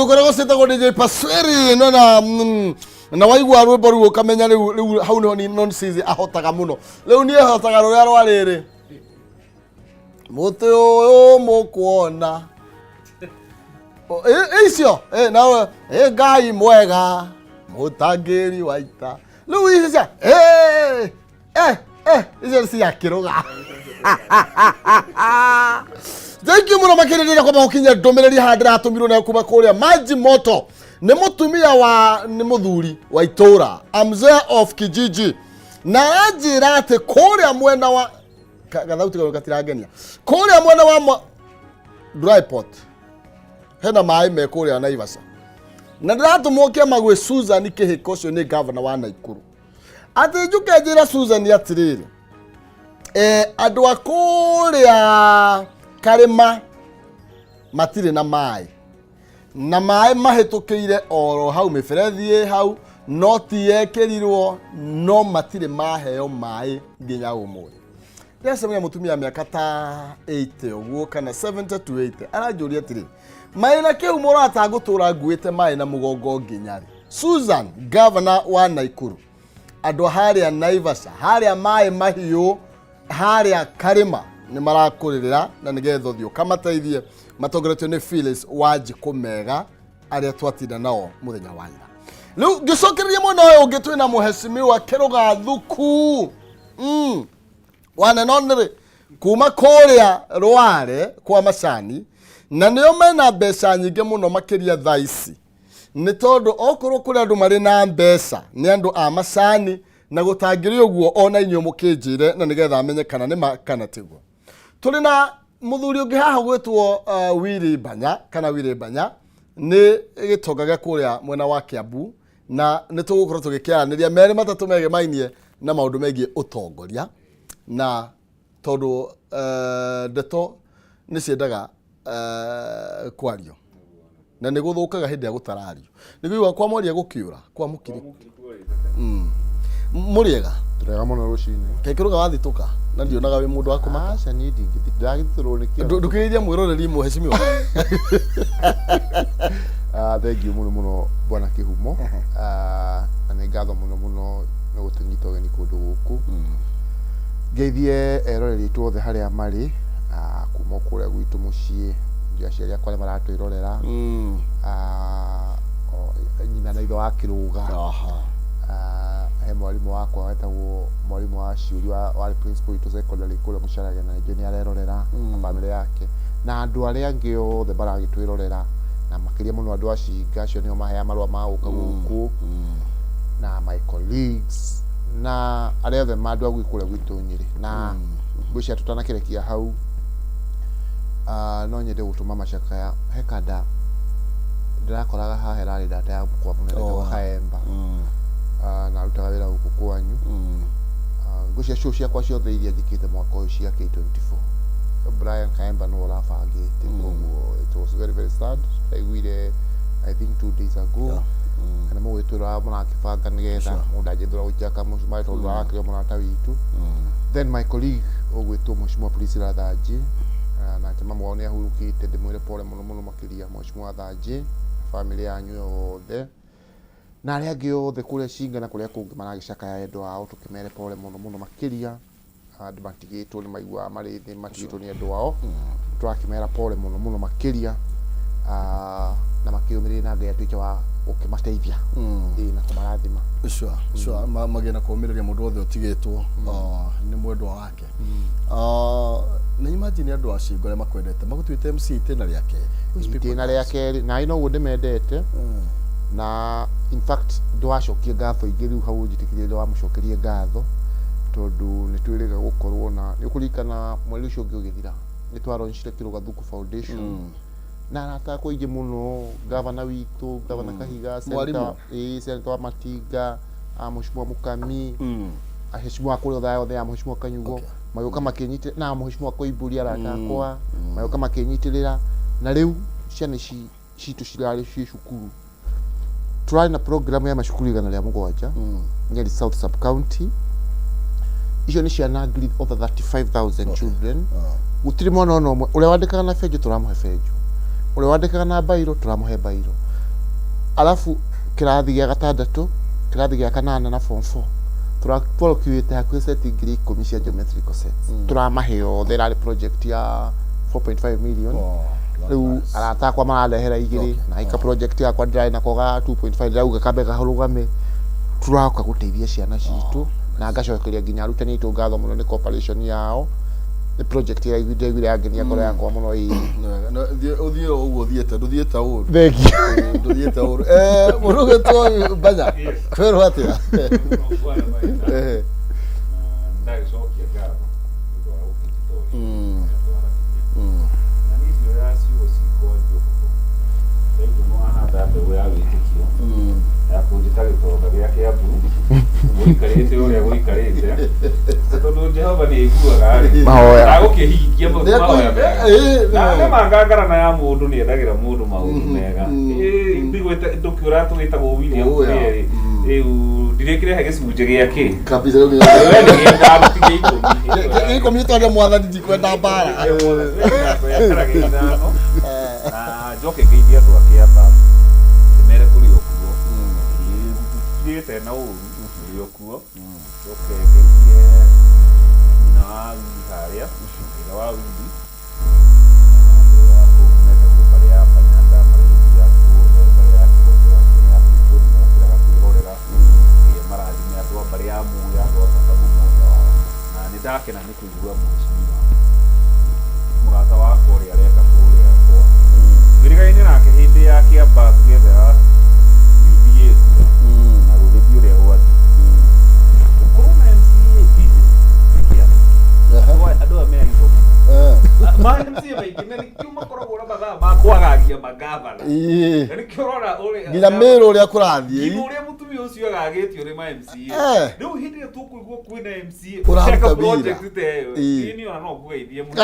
Ngũkwĩra gũcĩtagwo DJ Pasweri no na na waigua rwĩmbo rũu ũkamenya rĩu rĩu hau nĩho ni nonsense ahotaga mũno. Rĩu niĩ hotaga rũrĩa rwa rĩrĩ. Mũtĩ ũyũ mũkuona. O, icio nawe Ngai mwega mũtangĩri wa ita. Rĩu ici cia icio cia kĩrũga. Thank you mũno makĩria ndĩrenda kwamba gũkinyia ndũmĩrĩri haha ndĩratũmirwo nayo kuma kũrĩa Maji Moto. Nĩ mũtumia wa nĩ mũthuri wa itũra, a mzee of kijiji, na aranjĩra atĩ kũrĩa mwena wa gathauti kau gatirangenia, kũrĩa mwena wa dry pot hena maĩ me kũrĩa Naivasha, na ndĩratũmwo kĩama gwĩ Susan Kĩhĩka, ũcio nĩ gavana wa Naikuru, atĩ njũke njĩra Susan atĩrĩrĩ, andũ a kũrĩa karĩma matirĩ na maĩ, na maĩ mahĩtũkĩire oro hau, mĩberethi ĩ hau no ti yekĩrirwo, no matirĩ maheo maĩ nginya ũmũthĩ. Ndĩracemania mũtumia mĩaka ta 80 ũguo kana 70 to 80, aranjũria atĩrĩ, maĩ na kĩu mũrata ngũtũra nguĩte maĩ na mũgongo nginya rĩ? Susan, governor wa Naikuru, andũ harĩa Naivasha, harĩa maĩ mahiũ harĩa karĩma, nĩ marakũrĩrĩra na nĩgetha ũthiĩ ũkamateithie, matongoretio nĩ Phyllis Wanjikũ Mega arĩa twatinda nao mũthenya wa ira. Rĩu ngĩcokereria mwena ũyũ ũngĩ, twĩna mũhecimiwa Kĩrũga Thuku wanenonĩrĩ kuma kũrĩa Rware kwa Macani, na nĩo mena mbeca nyingĩ mũno makĩria thaa ici, nĩ tondũ okorwo kũrĩ andũ marĩ na mbeca nĩ andũ a macani, na gũtangĩrĩ ũguo ona inyuĩ mũkĩnjĩre na nĩgetha menye kana nĩ ma kana tiguo. Tũrĩ na mũthuri ũngĩ haha gwĩtwo Willy Banya, kana Willy Banya nĩ gĩtonga gĩa kũrĩa mwena wa Kiambu, na nĩ tũgũkorwo tũgĩkĩaranĩria merĩ matatũ megemainie na maũndũ megiĩ ũtongoria, na tondũ ndeto nĩ ciendaga kwario na nĩ gũthũkaga hĩndĩ ĩrĩa gũtarario, nĩ kũigua kwa mwaria gũkĩũra kwa mũkiri. Mũrĩega? Tũrega mũno rũcinĩ. Kekĩrũga wathitũka na ndionaga wĩ mũndũ wa kũmaka. Aca, niĩ ndagĩthitũrwo nĩ kĩo. Ndũkĩgeithia mwĩroreri, mũhecimiwa. Ah, thank you mũno mũno, bwana Kĩhumo. Ah, na nĩ ngatho mũno mũno nĩ gũtũnyita ũgeni kũndũ gũkũ. Ngeithie eroreri aitũ othe harĩa marĩ, ah, kuma o kũrĩa gwitũ mũciĩ, nginya aciari akwa arĩa maratwĩrorera, ah, nyina na ithe wa Kĩrũga. Ah, he mwarimũ wakwa wetagwo mwarimũ wa ciũri warĩ principal witũ secondary kũrĩa Mũcarage, na ningĩ nĩ arerorera na bamĩrĩ yake na andũ arĩa angĩ othe maragĩtwĩrorera, na makĩria mũno andũ a Cinga, acio nĩo maheaga marũa ma gũka gũkũ, na my colleagues na arĩa othe andũ a kũrĩa gwitũ Nyĩrĩ. Na ngwĩciria tũtanakĩrekia hau, ah, no nyende gũtũma macakaya he kanda ndĩrakoraga haha, ĩrarĩ data ya kwa mũnene etagwo Kaemba. Ah, na arutaga wĩra gũkũ kwanyu. Ah, ngwĩciria show ciakwa ciothe iria njĩkĩte mwaka ũyũ cia K24, Brian Kaemba nĩwe ũrabangĩte. Koguo it was very very sad, ndaiguire I think 2 days ago kana mũgwĩtwĩra mũrakĩbanga nĩgetha mũndũ angĩthura gũikia kamũcumarĩ tondũ arakĩrĩ o mũrata witũ. Then my colleague ũgwĩtwo Mheshimiwa Priscilla Thanji, ah, nake mamu wao nĩ ahurũkĩte, ndĩmwĩre pole mũno mũno makĩria, Mheshimiwa Thanji, family yanyu yothe na arĩa angĩ othe kũrĩa Cinga na kũrĩa kũngĩ maragĩcakaya endwa ao, tũkĩmere pole mũno mũno makĩria. Andũ matigĩtwo nĩ maiguaga marĩ thĩ, matigĩtwo nĩ endwa ao, tũrakĩmera pole mũno mũno makĩria, ah, na makĩũmĩrĩrie na Ngai atuĩke wa gũkĩmateithia, ĩĩ, na kũmarathima. Sure. Magĩe na kũũmĩrĩria mũndũ wothe ũtigĩtwo, ah, nĩ mwendwa wake. Ah, na imagine andũ a Cingo arĩa makwendete magũtuĩte MC itĩna rĩa kerĩ. Those people Itĩna rĩa kerĩ, na noguo ndĩmendete, na in fact ndwacokia ngatho ingĩ rĩu hau ũnjĩtĩkĩrie ndwamũcokerie ngatho, tondũ nĩ twĩrĩga gũkorwo na nĩ ũkũririkana mweri ũcio ũngĩ ũgĩthira nĩ twaronchire Kĩrũga Thuku Foundation na arata akwa aingĩ mũno, gavana witũ, gavana Kahiga, Mwarimũ. senator, ĩĩ, senator wa Matinga, ah, mheshimiwa Mukami, aheshimiwa kũrĩa othe othe, a mheshimiwa Kanyugo magĩũka makĩnyitĩrĩra, na mheshimiwa Koimbũri, arata akwa magĩũka makĩnyitĩrĩra, na rĩu ciana ici citũ cirarĩ ciĩ cukuru, tũrarĩ na program ya macukuru 107 Nyeri South sub county. Icio nĩ ciana ngiri over 35,000 children. Gũtirĩ mwana ona ũmwe ũrĩa wandĩkaga na benjũ tũramũhe benjũ, ũrĩa wandĩkaga na bairo tũramũhe bairo. Arabu kĩrathi gĩa gatandatũ, kĩrathi gĩa kanana na form 4 tũraprocuĩte hakuhĩ seti 10,000 cia geometrical sets, tũramahe othe. Ĩrarĩ project ya 4.5 million. Rĩu arata akwa marandehera igĩrĩ na ika project yakwa ndĩrarĩ nako ga 2.5, ndĩrauga kambe karũgame. Tũroka gũteithia ciana citũ na ngacokeria nginya arutani aitũ ngatho mũno nĩ cooperation yao. Nĩ project ĩrĩa ndaiguire yangenia ngoro yakwa mũno, ĩĩ. Ũthiĩ o ũguo ũthiĩte, ndũthiĩte ũru. Thank you. Ndũthiĩte ũru. Mũndũ ũgwĩtwo Mbanya, kwĩrwo atĩa? Ndagĩcokia ngatho nĩ ũndũ wa gũkĩnjĩta ũrĩa twaranĩria na niĩ ndioyaga ciugo cikwario ũhũthũ. Ndaigua nĩ wahanda mbegũ ya wĩtĩkio ya kũnjĩta gĩtonga gĩa Kĩambu gũikarĩte ũrĩa gũikarĩte, na tondũ Jehova nĩ aiguaga rĩ, Mahoya. agũkĩhingia mahoya mega. Na Nĩ nĩ mangangarana ya mũndũ nĩ endagĩra mũndũ maũndũ mega. Ndũkĩũra tũgĩtagwo William. Ũya. Kũrĩa rĩ, rĩu ndirĩkĩrehe gĩcunjĩ gĩa kĩ Kabisa, rĩu we nĩ gĩa ithano, ti gĩa 10. Gĩa 10 tondũ mwathani ndikwenda mbara. Gĩa 5. Na njoke ngeithie andũ a Kĩamba, ndĩmere tũrĩ o kuo. Ĩĩ, tũtikirĩte na ũru, tũrĩ o kuo. Njoke ngeithie nyina wa Willy harĩa, ithe wa Willy, andũ a kũu metagwo mbarĩ ya Banyanda, mageithia kuothe, mbarĩ ya Kĩgoto, acio nĩ atũitũ nĩ mokĩraga kwĩrorera. Ngai amarathime. Andũ a mbarĩ ya Muya, andũ a bata mũno. Na nĩ ndakena nĩ kũigua mheshimiwa mũrata wakwa ũrĩa areka kũrĩa kwa twĩrĩgaine nake hĩndĩ ya Kĩamba tũgĩethera UDA kura na gũgĩthiĩ ũrĩa gwathiĩ. Gũkorwo na MCA busy nĩ kĩama. Andũ aya me aitho mũno. Ma MCA maingĩ, na nĩkĩo makoragwo na mathaa ma kwagagia magavana. Na nĩkĩo ũrona ũrĩa Nginya mĩrũ ũrĩa kũrathiĩ. Nginya ũrĩa mũtumia ũcio agagĩtio nĩ ma MCA. Rĩu hĩndĩ ĩrĩa tũkũigua kwĩna MCA Ũraruta ũreka wĩra. project ta ĩyo, niĩ ona no ngũgeithie mũno.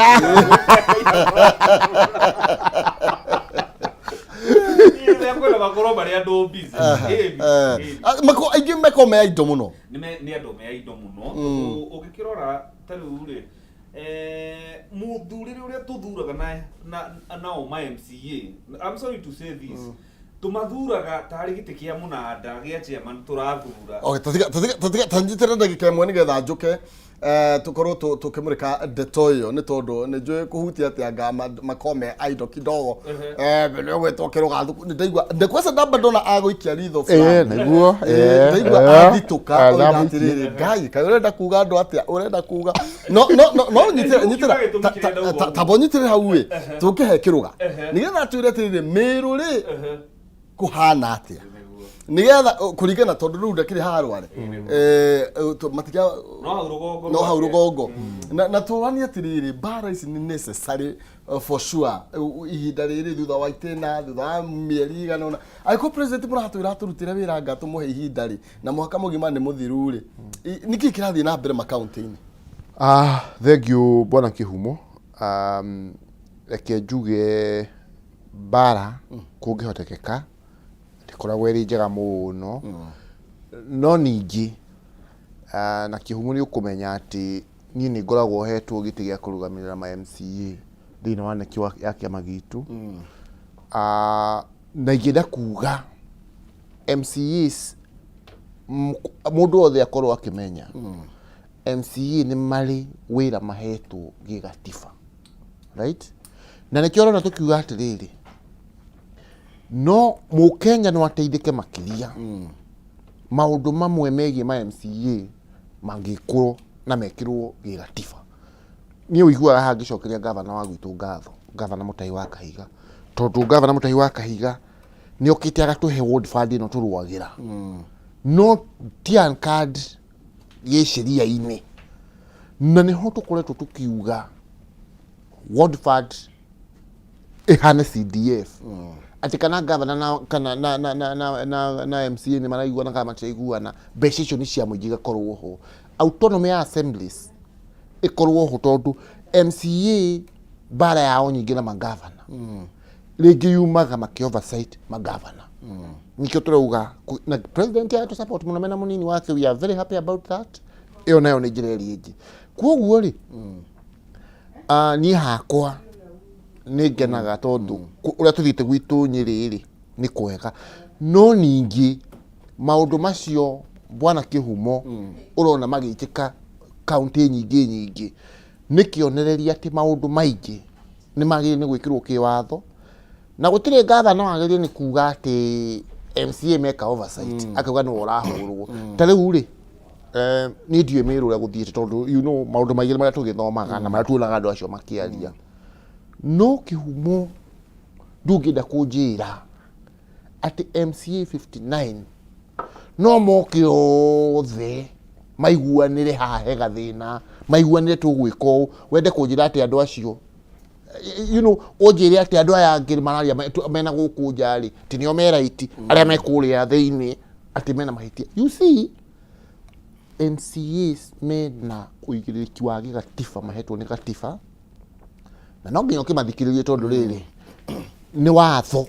Niĩ rĩrĩa kwĩna makorwo marĩ andũ busy. Ĩni, ĩni. Aingĩ meko me indo mũno. Nĩ andũ me indo mũno. Tondũ ũngĩkĩrora ta rĩu rĩ, mũthurĩre ũrĩa tũthuraga na nao ma MCA, I'm sorry to say this, tũmathuraga tarĩ gĩtĩ kĩa mũnanda gĩa chairman tũrathura. Okay, tũtiga tanyitĩre ndagĩka ĩmwe nĩgetha njũke tũkorwo tũkĩmũrĩka ndeto ĩyo, nĩ tondũ nĩ njũĩ kũhutia atĩ anga makome aindo kidogo nĩ ũgwĩtwo kĩrũga thuku. Nĩ ndaigua ndekwaca ndamba ndona agũikia ritho fulani. Nĩguo. Ndaigua athitũka oiga atĩrĩrĩ, Ngai, kaĩ ũrenda kuga andũ atĩa? Ũrenda kuga no no no no nyitĩra nyitĩra Gĩtũmi kĩrĩa ndauga ũguo. Tamba ũnyitĩre hau ĩ, tũkĩhe kĩrũga nĩgetha atwĩre atĩrĩrĩ, Mĩrũ rĩ, kũhana atĩa, nĩgetha kũringana, tondũ rĩu ndakĩrĩ harware matiga No hau rũgongo no hau rwake. Rũgongo na tũranie atĩrĩrĩ, mbara ici nĩ necessary, for sure. Ihinda rĩrĩ thutha wa itĩna, thutha wa mĩeri igana ũna, angĩkorwo president mũratwĩra atũrutĩre wĩra, anga tũmũhe ihinda rĩ, na mwaka mũgima nĩ mũthiru rĩ, nĩkĩ kĩrathiĩ na mbere makaunti-inĩ? Ah, thank you, bwana Kĩhumo. Reke njuge mbara kũngĩhotekeka ndĩkoragwo ĩrĩ njega mũno, no ningĩ na Kĩhumo nĩ ũkũmenya atĩ niĩ nĩ ngoragwo hetwo gĩtĩ gĩa kũrũgamĩrĩra ma MCA thĩinĩ wa neki ya kĩama gitũ. Na ingĩenda kuga MCAs, mũndũ wothe akorwo akĩmenya MCA nĩ marĩ wĩra mahetwo gĩgatiba, right? Na nĩkĩo ũrona tũkiuga atĩrĩrĩ, no mũkenya no ateithĩke makĩria maũndũ mamwe megiĩ ma MCA mangĩkwo na mekĩrwo gĩgatiba. Niĩ ũiguaga haha ngĩcokeria gavana wa gwitũ ngatho, gavana Mũtahi wa Kahiga, tondũ gavana Mũtahi wa Kahiga nĩ okĩte agatũhe ward fund ĩno tũrũagĩra, no ti card gĩciria-inĩ, na nĩho tũkoretwo tũkiuga ward fund ĩhane CDF, atĩ kana gavana na kana na na na na na, na MCA nĩ maraiguana kana matiraiguana, mbeca icio nĩ cia mũingĩ, igakorwo ho. Autonomy ya assemblies ĩkorwo ho, tondũ MCA mbara yao nyingĩ na magavana rĩngĩ yumaga makĩ oversight magavana. Nikĩo tũrauga na president ya support mũno mena mũnini wake. We are very happy about that. Ĩyo nayo nĩ njĩra ĩrĩa ĩngĩ. Koguo rĩ, niĩ hakwa nĩ ngenaga tondũ ũrĩa tũthiĩte gwitũ Nyĩrĩ rĩ, nĩ kwega. No ningĩ maũndũ macio, bwana Kĩhumo, ũrona magĩkĩka kaunti nyingĩ nyingĩ, nĩ kĩonereria atĩ maũndũ maingĩ nĩ magĩrĩire nĩ gwĩkĩrwo kĩwatho, na gũtirĩ ngavana wagĩrĩire nĩ kuga atĩ MCA meka oversight akauga nĩwe ũrahũrwo. Ta rĩu rĩ, niĩ ndiũĩ Mĩrũ ũrĩa gũthiĩte, tondũ maũndũ maingĩ nĩ marĩa tũgĩthomaga na marĩa tuonaga andũ acio makĩaria. No Kĩhumo, ndũngĩenda kũnjĩra atĩ MCA 59 no moke othe maiguanĩre haha he gathĩna, maiguanĩre tũgwĩka ũũ? Wende kũnjĩra atĩ andũ acio, ũnjĩre atĩ andũ aya angĩ mararia mena gũkũ nja rĩ, ti nĩo me right, arĩa me kũrĩa thĩinĩ atĩ mena mahĩtia? You see, MCAs mena ũigĩrĩrĩki wa gĩgatiba mahetwo nĩ gatiba, na no nginya ũkĩmathikĩrĩrie, tondũ rĩrĩ nĩ watho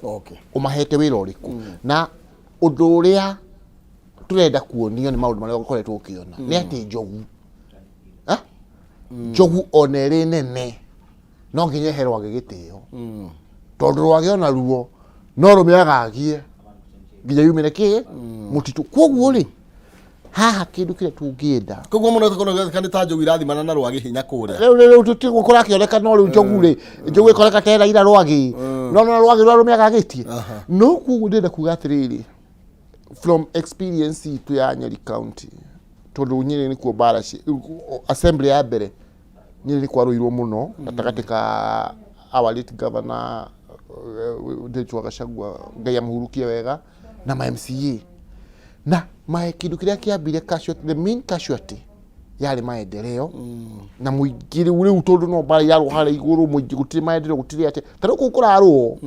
ũmahete wĩra ũrĩkũ. Na ũndũ ũrĩa tũrenda kuonio nĩ maũndũ marĩa ũkoretwo ũkĩona nĩ atĩ njogu, Ah? Njogu ona ĩrĩ nene no nginya ĩhe rwagĩ gĩtĩo, tondũ rwagĩ ona ruo no rũmĩagagie nginya yumĩre kĩ mũtitũ. Koguo rĩ, haha kĩndũ kĩrĩa tũngĩenda Koguo mũno tũkono nĩ ta njogu irathimana na rwagĩ hinya kũrĩa. Rĩu tũtigwo kũrakĩoneka, no rĩu njogu rĩ, njogu ĩkoneka ta ĩraira rwagĩ, no rwagĩ rũrĩa rũmĩagagĩtie. No koguo ndĩrenda kuga atĩrĩrĩ, from experience itũ ya Nyeri County, tondũ Nyeri nĩkuo mbara assembly ya mbere, Nyeri nĩ kwarũirwo mũno gatagatĩ ka our late governor, Ndĩchwa Gachagua, Ngai amũhurukie wega, na ma MCA na ma kĩndũ kĩrĩa kĩambire casualty, the main casualty yarĩ maendeleo na mũingĩ. Rĩu tondũ no mbara irarũo harĩa igũrũ, mũingĩ gũtirĩ maendeleo, gũtirĩ atĩa. Ta rĩu kũu kũrarũo,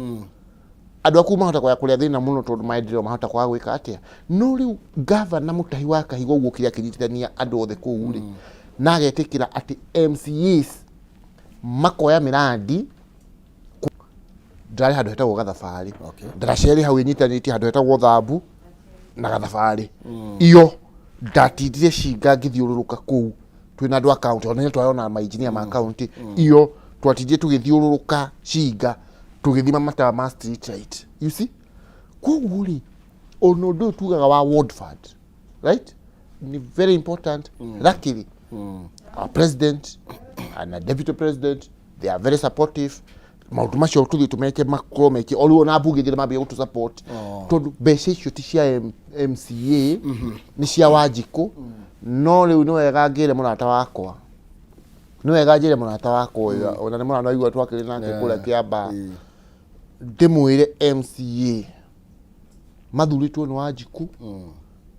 andũ aku mahota kwaga kũrĩa thĩna mũno, tondũ maendeleo mahota kwaga gwĩka atĩa. No rĩu gavana Mũtahi wa Kahiga ũguo kĩrĩa akĩnyitithania andũ othe kũu rĩ, na agetĩkĩra atĩ MCAs makoya mĩrandi. Ndarĩ handũ hetagwo Gathabarĩ, ndaracerĩ hau ĩnyitanĩtie handũ hetagwo Thambu na Gathabarĩ. Iyo ndatindire cinga ngĩthiũrũrũka kũu twĩna andũ a county, ona twarona mainjinia ma county. Iyo twatindire tũgĩthiũrũrũka cinga tũgĩthima matawa ma street light, you see. Koguo rĩ, ona ũndũ ũyũ tugaga wa ward fund, right, ni very important. Luckily, our president and our deputy president, they are very supportive. Maũndũ macio tũthiĩ tũmeke makorwo meke o rĩu, ona mbunge ingĩ mambia gũtũ support, tondũ mbeca icio ti cia MCA, nĩ cia Wanjikũ. No rĩu nĩ wega ngĩre mũrata wakwa, nĩ wega njĩre mũrata wakwa ũyũ, ona nĩ mũrata waigua twakĩrĩ nake kũrĩa Kĩambaa, ndĩmwĩre MCA mathurĩtwo nĩ Wanjikũ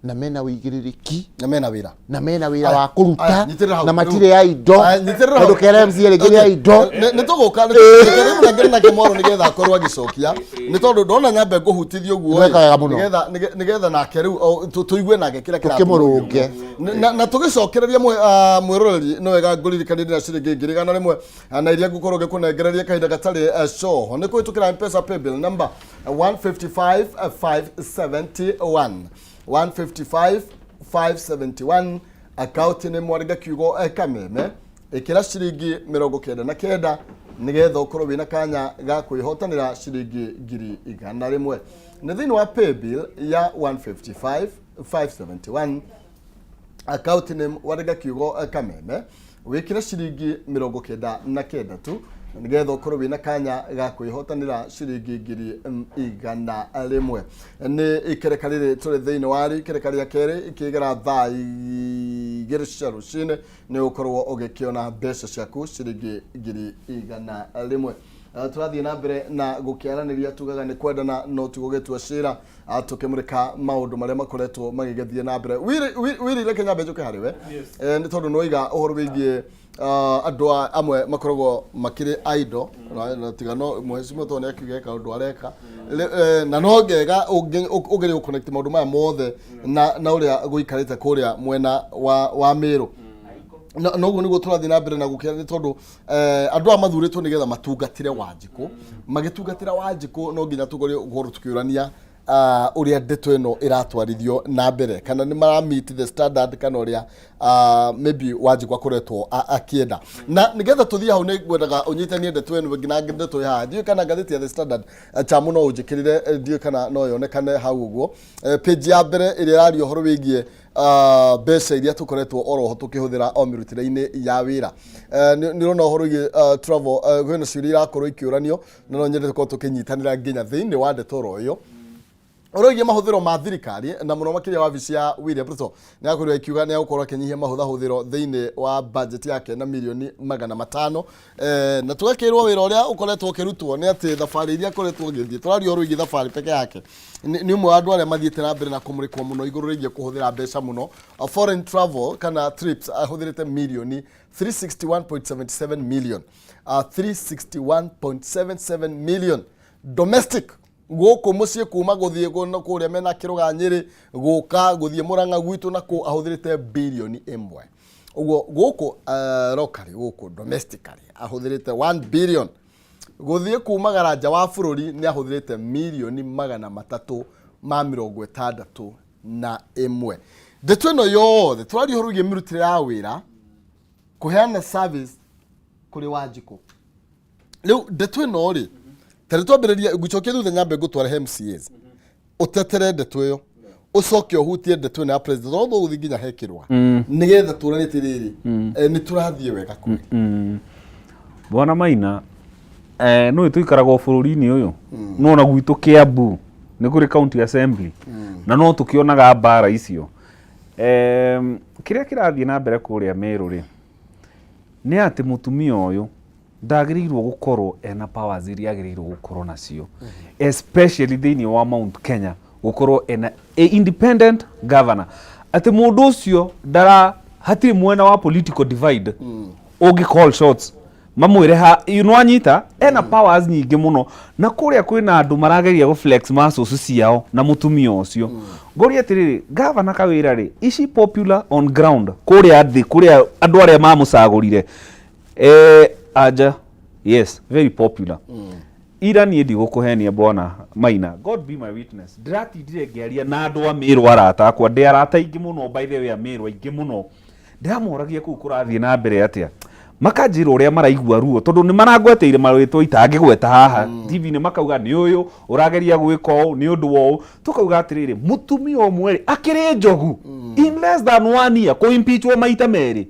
na mena wĩigĩrĩrĩki na mena wĩra na mena wĩra wa kũruta. Aya, nyitĩrĩra hau. Na matirĩ a indo. Aya, nyitĩrĩra hau. Tondũ kera MCA rĩngĩ nĩ a indo. Nĩ tũgũka rĩu nake mwaro nĩgetha akorwo agĩcokia, nĩ tondũ ndona nyambe ngũhutithie ũguo. Weka wega mũno. Nĩgetha nake rĩu tũigue nake kĩrĩa Tũkĩmũrũnge. Na tũgĩcokereria mwĩroreri, nĩ wega ngũririkanie ndĩna ciringi 100,000 na iria ngũkorwo ngĩkũnengereria kahinda gatarĩ coho nĩ kũhĩtũkĩra Mpesa paybill number 155 571, 155 571, akaunti nĩ mwarĩnga kiugo Kameme. Ĩkĩra ciringi 99 nĩgetha ũkorwo wĩna kanya ga kwĩhotanĩra ciringi 100,000. Nĩ thĩinĩ wa paybill ya 155 571, account name warĩnga kiugo Kameme. Wĩkĩre ciringi 99 tu nĩgetha ũkorwo wĩna kanya ga kwĩhotanĩra ciringi 100,000. Nĩ ikereka rĩrĩ tũrĩ thĩinĩ warĩ ikereka rĩa kerĩ, ikĩgera thaa 2 cia rũcinĩ nĩ ũkorwo ũgĩkĩona mbeca ciaku ciringi 100,000. Tũrathiĩ na mbere na gũkĩaranĩria, tugaga nĩ kwendana no ti gũgĩtua cira. Tũkĩmũrĩka maũndũ marĩa makoretwo magĩgĩthiĩ na mbere. Wiri, reke nyambe njũke harĩ we. Nĩ tondũ nĩwaiga ũhoro wĩgiĩ andũ amwe makoragwo makĩrĩ idle, na tiga no mheshimiwa tondũ nĩ akiuga eka ũndũ areka. Na no ngega ũgerie gũconnect maũndũ maya mothe na ũrĩa gũikarĩte kũrĩa mwena wa Mĩrũ. Na ũguo nĩguo tũrathiĩ na mbere na gũkĩra, nĩ tondũ andũ aya mathurĩtwo nĩgetha matungatĩre Wanjikũ. Magĩtungatĩra Wanjikũ, no nginya tũkorwo tũkĩũrania. Ũrĩa ndeto ĩno ĩratwarithio na mbere, kana nĩ mara meet the standard, kana ũrĩa maybe Wanjikũ akoretwo akĩenda. Na nĩgetha tũthiĩ hau, nĩ ngwendaga ũnyitanie ndeto ĩno ĩngĩ na ndeto ĩ haha. Ndiũĩ kana ngathĩti ya The Standard, Chamu, no ũnjĩkĩrĩre, ndiũĩ kana no yonekane hau ũguo. Page ya mbere ĩrĩa ĩraria ũhoro wĩgiĩ mbeca iria tũkoretwo oroho tũkĩhũthĩra o mĩrutĩre-inĩ ya wĩra. Nĩ ũrona ũhoro wĩgiĩ travel, kwĩna ciũria irakorwo ikĩũranio, na no nyende tũkorwo tũkĩnyitanĩra nginya thĩinĩ wa ndeto oro ĩyo ũroigie mahũthĩro ma thirikari, na mũno makĩria wabici ya William Ruto nĩ akorirwo akiuga nĩ agũkorwo akĩnyihia mahũthahũthĩro thĩinĩ wa budget yake na mirioni 500. Na tũgakĩrwo wĩra ũrĩa ũkoretwo ũkĩrutwo nĩ atĩ thabarĩ iria akoretwo agĩthiĩ, tũraria ũhoro wĩgiĩ thabarĩ peke yake, nĩ ũmwe wa andũ arĩa mathiĩte na mbere na kũmũrĩkwo mũno igũrũ rĩgiĩ kũhũthĩra mbeca mũno. Foreign travel kana trips ahũthĩrĩte mirioni 361.77 million, 361.77 million. Domestic, gũkũ mũciĩ, kuma gũthiĩ kũrĩa mena Kĩrũga, Nyĩrĩ, gũka gũthiĩ Mũrang'a gwitũ na kũ, ahũthĩrĩte 1 birioni ũguo gũkũ locally, gũkũ domestically ahũthĩrĩte 1 billion. Gũthiĩ kumagara nja wa bũrũri nĩ ahũthĩrĩte 361,000,000. Ndeto ĩno yothe tũraria ũhoro wĩgiĩ mĩrutĩre ya wĩra, kũheana service kũrĩ Wanjikũ. Rĩu ndeto ĩno rĩ, tarĩ twambĩrĩrie, ngũcokia thutha, nyambe ngũtware he MCAs, ũtetere ndeto ĩyo, ũcoke ũhutie ndeto ĩno ya president, tondũ tũgũthiĩ nginya he Kĩrũa, nĩgetha tũrane atĩrĩrĩ, nĩ tũrathiĩ wega kweli. Bwana Maina, nĩ tũikaraga o bũrũri-inĩ ũyũ, no ona gwitũ Kiambu nĩ kũrĩ county assembly na no tũkĩonaga mbara icio. Kĩrĩa kĩrathiĩ na mbere kũrĩa Meru rĩ, nĩ atĩ mũtumia ũyũ ndagĩrĩirwo gũkorwo ena powers iria agĩrĩirwo gũkorwo nacio, especially thĩinĩ wa Mount Kenya, gũkorwo ena a independent governor, atĩ mũndũ ũcio ndara hatirĩ mwena wa political divide ũngĩ call shots mamwĩre ha anyita ena powers nyingĩ mũno. Na kũrĩa kwĩna andũ marageria gũ flex muscles ciao na mũtumia ũcio. Ngũria atĩrĩrĩ, gavana Kawĩra rĩ, is she popular on ground kũrĩa thĩ, kũrĩa andũ arĩa mamũcagũrire? Anja, yes, very popular. Ira niĩ ndigũkũhenia, bwana Maina, God be my witness, ndĩratindire ngĩaria na andũ a Mĩrũ, arata akwa, ndĩ arata aingĩ mũno by the way, a Mĩrũ aingĩ mũno. Ndĩramoragia kũu kũrathiĩ na mbere atĩa, makanjĩra ũrĩa maraigua ruo, tondũ nĩ marangweteire marĩtwa itangĩgweta haha TV-inĩ, makauga nĩ ũyũ ũrageria gwĩka ũũ nĩ ũndũ wa ũũ. Tũkauga atĩrĩrĩ, mũtumia ũmwe rĩ, akĩrĩ njogu in less than one year kũ-impeachwo maita merĩ.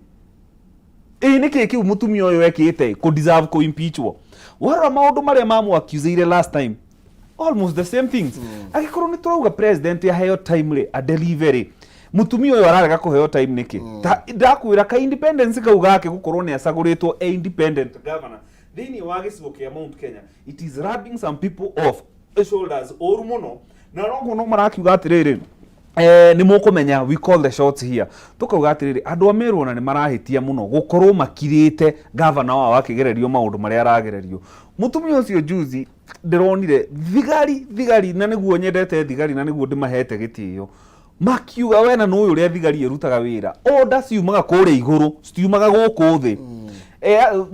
Ĩ nĩ kĩ kĩu mũtumia ũyũ ekĩte kũ deserve kũ impeachwo? Warora maũndũ marĩa mamũ-accusĩire last time, almost the same things. Angĩkorwo nĩ tũrauga president aheo time rĩ, adeliver rĩ, mũtumia ũyũ ararega kũheo time nĩkĩ? Ta ndakwĩra ka independence kau gake, gũkorwo nĩ acagũrĩtwo a independent governor thĩinĩ wa gĩcigo kĩa Mount Kenya, it is rubbing some people off shoulders ũru mũno. Na noguo no marakiuga atĩrĩrĩ, nĩ mũkũmenya we call the shots here. Tũkauga atĩrĩrĩ, andũ a Meru ona nĩ marahĩtia mũno gũkorwo makirĩte gavana wao akĩgererio maũndũ marĩa aragererio. Mũtumia ũcio, juzi ndĩronire thigari, na nĩguo nyendete thigari na nĩguo ndĩmahete gĩtĩo, makiuga wena nĩ ũyũ ũrĩa thigari ĩrutaga wĩra, order ciumaga kũrĩa igũrũ, citiumaga gũkũ thĩ.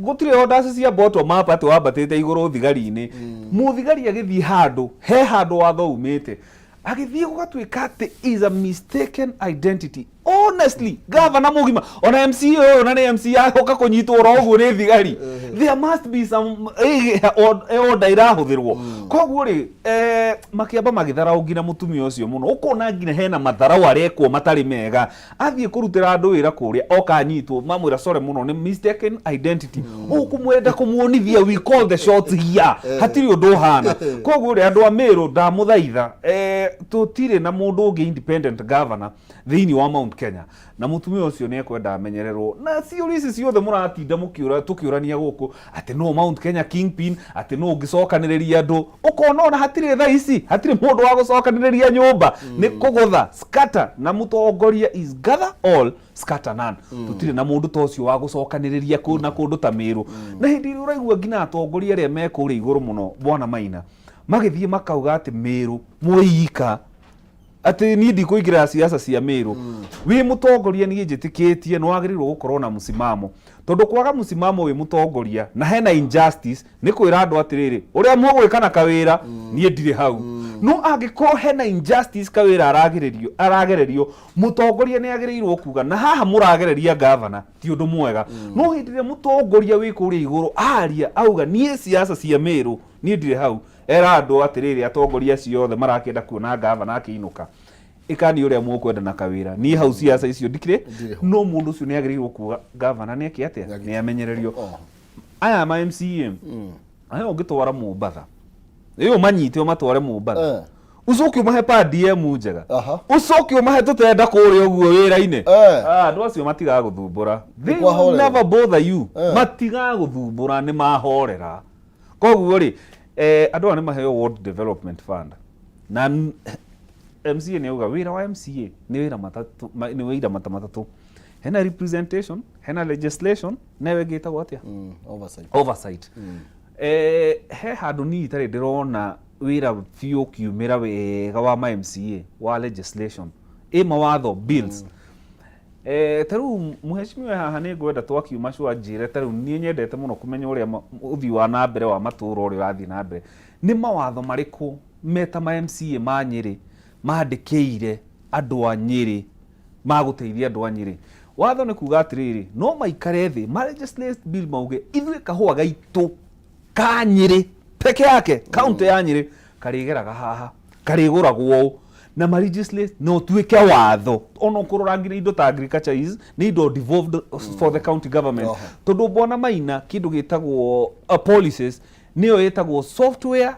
Gũtirĩ orders cia bottom up atĩ wambatĩte igũrũ thigari-inĩ. Mũthigari agĩthiĩ handũ he handũ watho umĩte, agĩthiĩ gũgatuĩka atĩ is a mistaken identity. Honestly, gavana mũgima, ona MCA ũyũ, ona nĩ MCA ahoka kũnyitwo oro ũguo nĩ thigari, there must be some order ĩrahũthĩrwo. Koguo rĩ, makĩamba magĩtharau nginya mũtumia ũcio mũno, ũkona nginya hena matharau arekwo matarĩ mega. Athiĩ kũrutĩra andũ wĩra kũrĩa, oka anyitwo, mamwĩra sorry mũno, nĩ mistaken identity, ũkũmwenda kũmuonithia we call the shots here, hatirĩ ũndũ ũhana. Koguo rĩ, andũ a Meru, ndamũthaitha, tũtirĩ na mũndũ ũngĩ independent governor thĩinĩ wa Mount Kenya, na mũtumia ũcio nĩ ekwenda amenyererwo. Na ciũria ici ciothe mũratinda mũkĩũra tũkĩũrania gũkũ atĩ no Mount Kenya kingpin, atĩ no ũngĩcokanĩrĩria andũ, ũkona ona hatirĩ thaa ici, hatirĩ mũndũ wa gũcokanĩrĩria nyũmba, nĩ kũgũtha scatter, na mũtongoria is gather all, scatter none. Tũtirĩ na mũndũ ta ũcio wa gũcokanĩrĩria kũ na kũndũ ta Mĩrũ. Na hĩndĩ ĩrĩa ũraigua nginya atongoria arĩa me kũrĩa igũrũ mũno, bwana Maina, magĩthiĩ makauga atĩ Mĩrũ mwĩika, atĩ niĩ ndikũingĩra siasa cia Mĩrũ. Wĩ mũtongoria, niĩ njĩtĩkĩtie nĩ wagĩrĩirwo gũkorwo na mũsimamo, tondũ kwaga mũsimamo wĩ mũtongoria na hena injustice, nĩ kwĩra andũ atĩrĩrĩ, ũrĩa mũgwĩka na kawĩra, niĩ ndirĩ hau. No angĩkorwo hena injustice, kawĩra aragĩrĩrio, aragererio, mũtongoria nĩ agĩrĩirwo kuga na haha mũragereria gavana ti ũndũ mwega. No hĩndĩ ĩrĩa mũtongoria wĩ kũrĩa igũrũ aria auga, "Niĩ siasa cia Mĩrũ niĩ ndirĩ hau," era andũ atĩrĩrĩ, atongoria acio othe marakĩenda kuona gavana akĩinũka, ĩkani ũrĩa mũkwenda na kawĩra, niĩ hau siasa icio ndikĩrĩ. Ndirĩ ho. No mũndũ ũcio nĩ agĩrĩirwo kuga gavana nĩ eke atĩa, nĩ amenyererio. Aya ma MCA aya ũngĩtwara Mombatha, ĩyo ũmanyite ũmatware Mombatha, ũcoke ũmahe per diem njega, ũcoke ũmahe tũtenda kũrĩa ũguo wĩra-inĩ. Ah, andũ acio matigagũthumbũra. They will Kwahorera. never bother you. Matigagũthumbũra, nĩ mahorera. Koguo rĩ, andũ aya nĩ maheo Ward Development Fund na MCA nĩ auga wĩra wa MCA nĩ wĩra matatũ, nĩ wĩra mata matatũ: hena representation, hena legislation, na ĩyo ĩngĩ ĩtagwo atĩa? Oversight. Oversight. He handũ niĩ itarĩ ndĩrona wĩra biũ ũkiumĩra wega wa ma MCA wa legislation, ĩ mawatho, bills. Ta rĩu mũhecimiwa haha nĩ ngwenda twakiuma cua njĩre, ta rĩu niĩ nyendete mũno kũmenya ũrĩa ũthii wa na mbere wa matũũra ũrĩa ũrathiĩ na mbere, nĩ mawatho marĩkũ meta ma MCA ma Nyĩrĩ mandĩkĩire andũ a Nyĩrĩ ma gũteithia andũ a Nyĩrĩ? Watho nĩ kuga atĩrĩrĩ, no maikare thĩ ma legislate bill, mauge ithuĩ kahũa gaitũ ka Nyĩrĩ peke yake, kaunti ya Nyĩrĩ, karĩgeraga haha, karĩgũragwo ũũ, na ma legislate na ũtuĩke watho. Ona ũkũrora nginya indo ta agriculture is nĩ indo devolved for the county government. Tondũ bwana Maina, kĩndũ gĩtagwo policies nĩyo ĩtagwo software,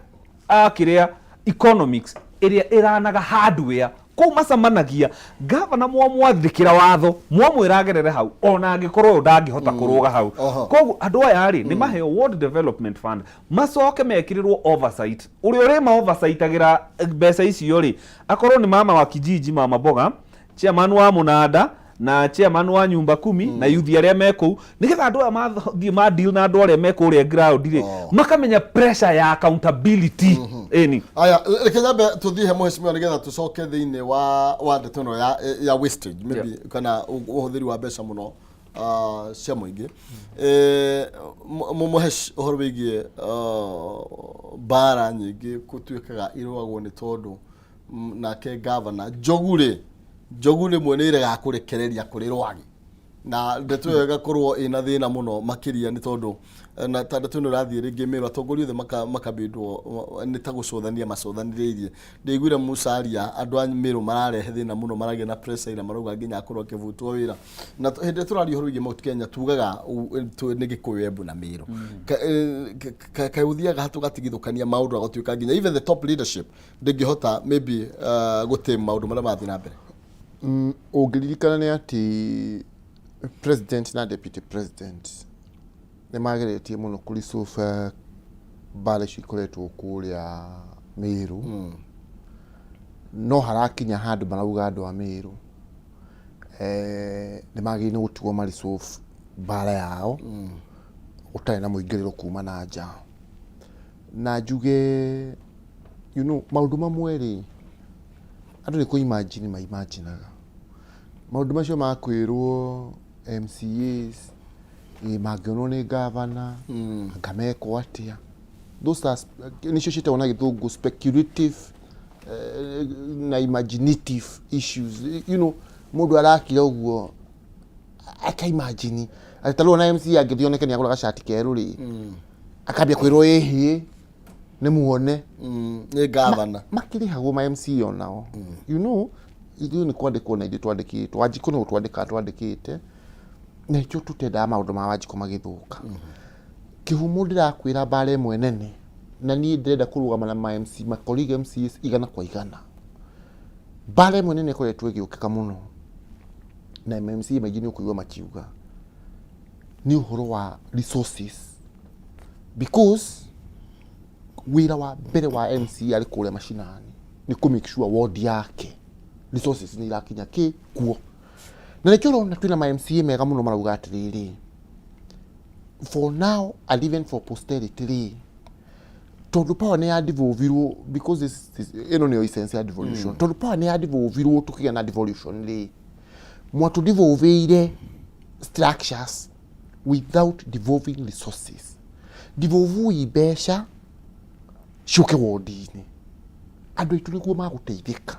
kĩrĩa economics ĩrĩa ĩranaga hardware kũu macemanagia gavana, mwamwathĩkĩra watho, mwamwĩra agerere hau, ona angĩkorwo ũyũ ndangĩhota kũrũga hau. Koguo andũ aya rĩ, nĩ maheo Ward Development Fund, macoke mekĩrĩrwo oversight. Ũrĩa ũrĩma oversight-agĩra mbeca icio rĩ, akorwo nĩ mama wa kijiji, mama mboga, chairman wa mũnanda na chairman wa nyumba kumi na yuthi arĩa me kũu, nĩgetha andũ aya mathiĩ ma deal na andũ arĩa me kũrĩa ground rĩ, makamenya pressure ya accountability, ĩni. Aya, reke nyambe tuthiĩ he mũhecimiwa nĩgetha tũcoke thĩinĩ wa ndeto ĩno ya wastage maybe kana ũhũthĩri wa mbeca mũno cia mũingĩ. Mũhesh, ũhoro wĩgiĩ mbara nyingĩ gũtuĩkaga irũagwo nĩ tondũ nake gavana njogu rĩ, njogu rĩmwe nĩ iregaga kũrekereria kũrĩ rwagĩ, na ndeto ĩyo ĩgakorwo ĩna thĩna mũno makĩria, nĩ tondũ na ta ndeto ĩno ĩrathiĩ rĩngĩ Mĩrũ, atongoria othe makabindwo nĩ ta gũcũthania macũthanĩrĩirie. Ndĩiguire Musalia, andũ a Mĩrũ mararehe thĩna mũno, maragĩa na pressure ira marauga nginya akorwo akĩbutwo wĩra. Na hĩndĩ ĩrĩa tũraria ũhoro wĩgiĩ Mount Kenya, tugaga nĩ Gĩkũyũ, Embu na Mĩrũ. Kaĩ ũthiaga tũgatigithũkania maũndũ agatuĩka nginya even the top leadership ndĩngĩhota maybe gũtĩ maũndũ marĩa marathiĩ na mbere? Ũngĩririkana nĩ atĩ president na deputy president nĩ mageretie mũno kũ resolve mbara icio ikoretwo kũrĩa Mĩrũ, no harakinya handũ marauga andũ a Mĩrũ nĩ magĩrĩirwo nĩ gũtigwo ma resolve mbara yao gũtarĩ na mũingĩrĩro kuma na nja. Na njuge maũndũ mamwe rĩ, andũ nĩ kũ imagine ma imaginaga maũndũ macio ma kwĩrwo MCAs mangĩonwo nĩ gavana anga mekwo atĩa. Those are nĩcio ciĩtagwo na gĩthũngũ speculative na imaginative issues. Mũndũ arakira ũguo akaimagine atĩ ta rĩu ona MCA angĩthiĩ oneke nĩ agũra gacati kerũ rĩ, akambia kwĩrwo ĩhĩ nĩ muone. Nĩ gavana. Makĩrĩhagwo ma MCA onao. Ithuĩ nĩ kwandĩkwo na ithuĩ twandĩkĩtwo, Wanjikũ nĩ gũtwandĩka twandĩkĩte, na ikĩo tũtendaga maũndũ ma Wanjikũ magĩthũka. Kĩhumo ndĩrakwĩra, mbara ĩmwe nene, na niĩ ndĩrenda kũrũgama na ma MC, ma colleague MCAs 100%. Mbara ĩmwe nene ĩkoretwo ĩgĩũkĩka mũno na ma MCA maingĩ nĩ ũkũigua makiuga nĩ ũhoro wa resources, because wĩra wa mbere wa MCA arĩ kũrĩa macinani nĩ kũ make sure ward yake resources nĩ irakinya kĩ kuo. Na nĩkĩo ũrona twĩna ma MCA mega mũno marauga atĩrĩrĩ, for now and even for posterity rĩ, tondũ power nĩ ya devolvirwo, because this ĩno nĩyo essence ya devolution, tondũ power nĩ ya devolvirwo tũkĩgĩa na devolution rĩ, mwatũ devolvĩire structures without devolving resources. Devolve mbeca ciũke wondi-inĩ. Andũ aitũ nĩguo magũteithĩka.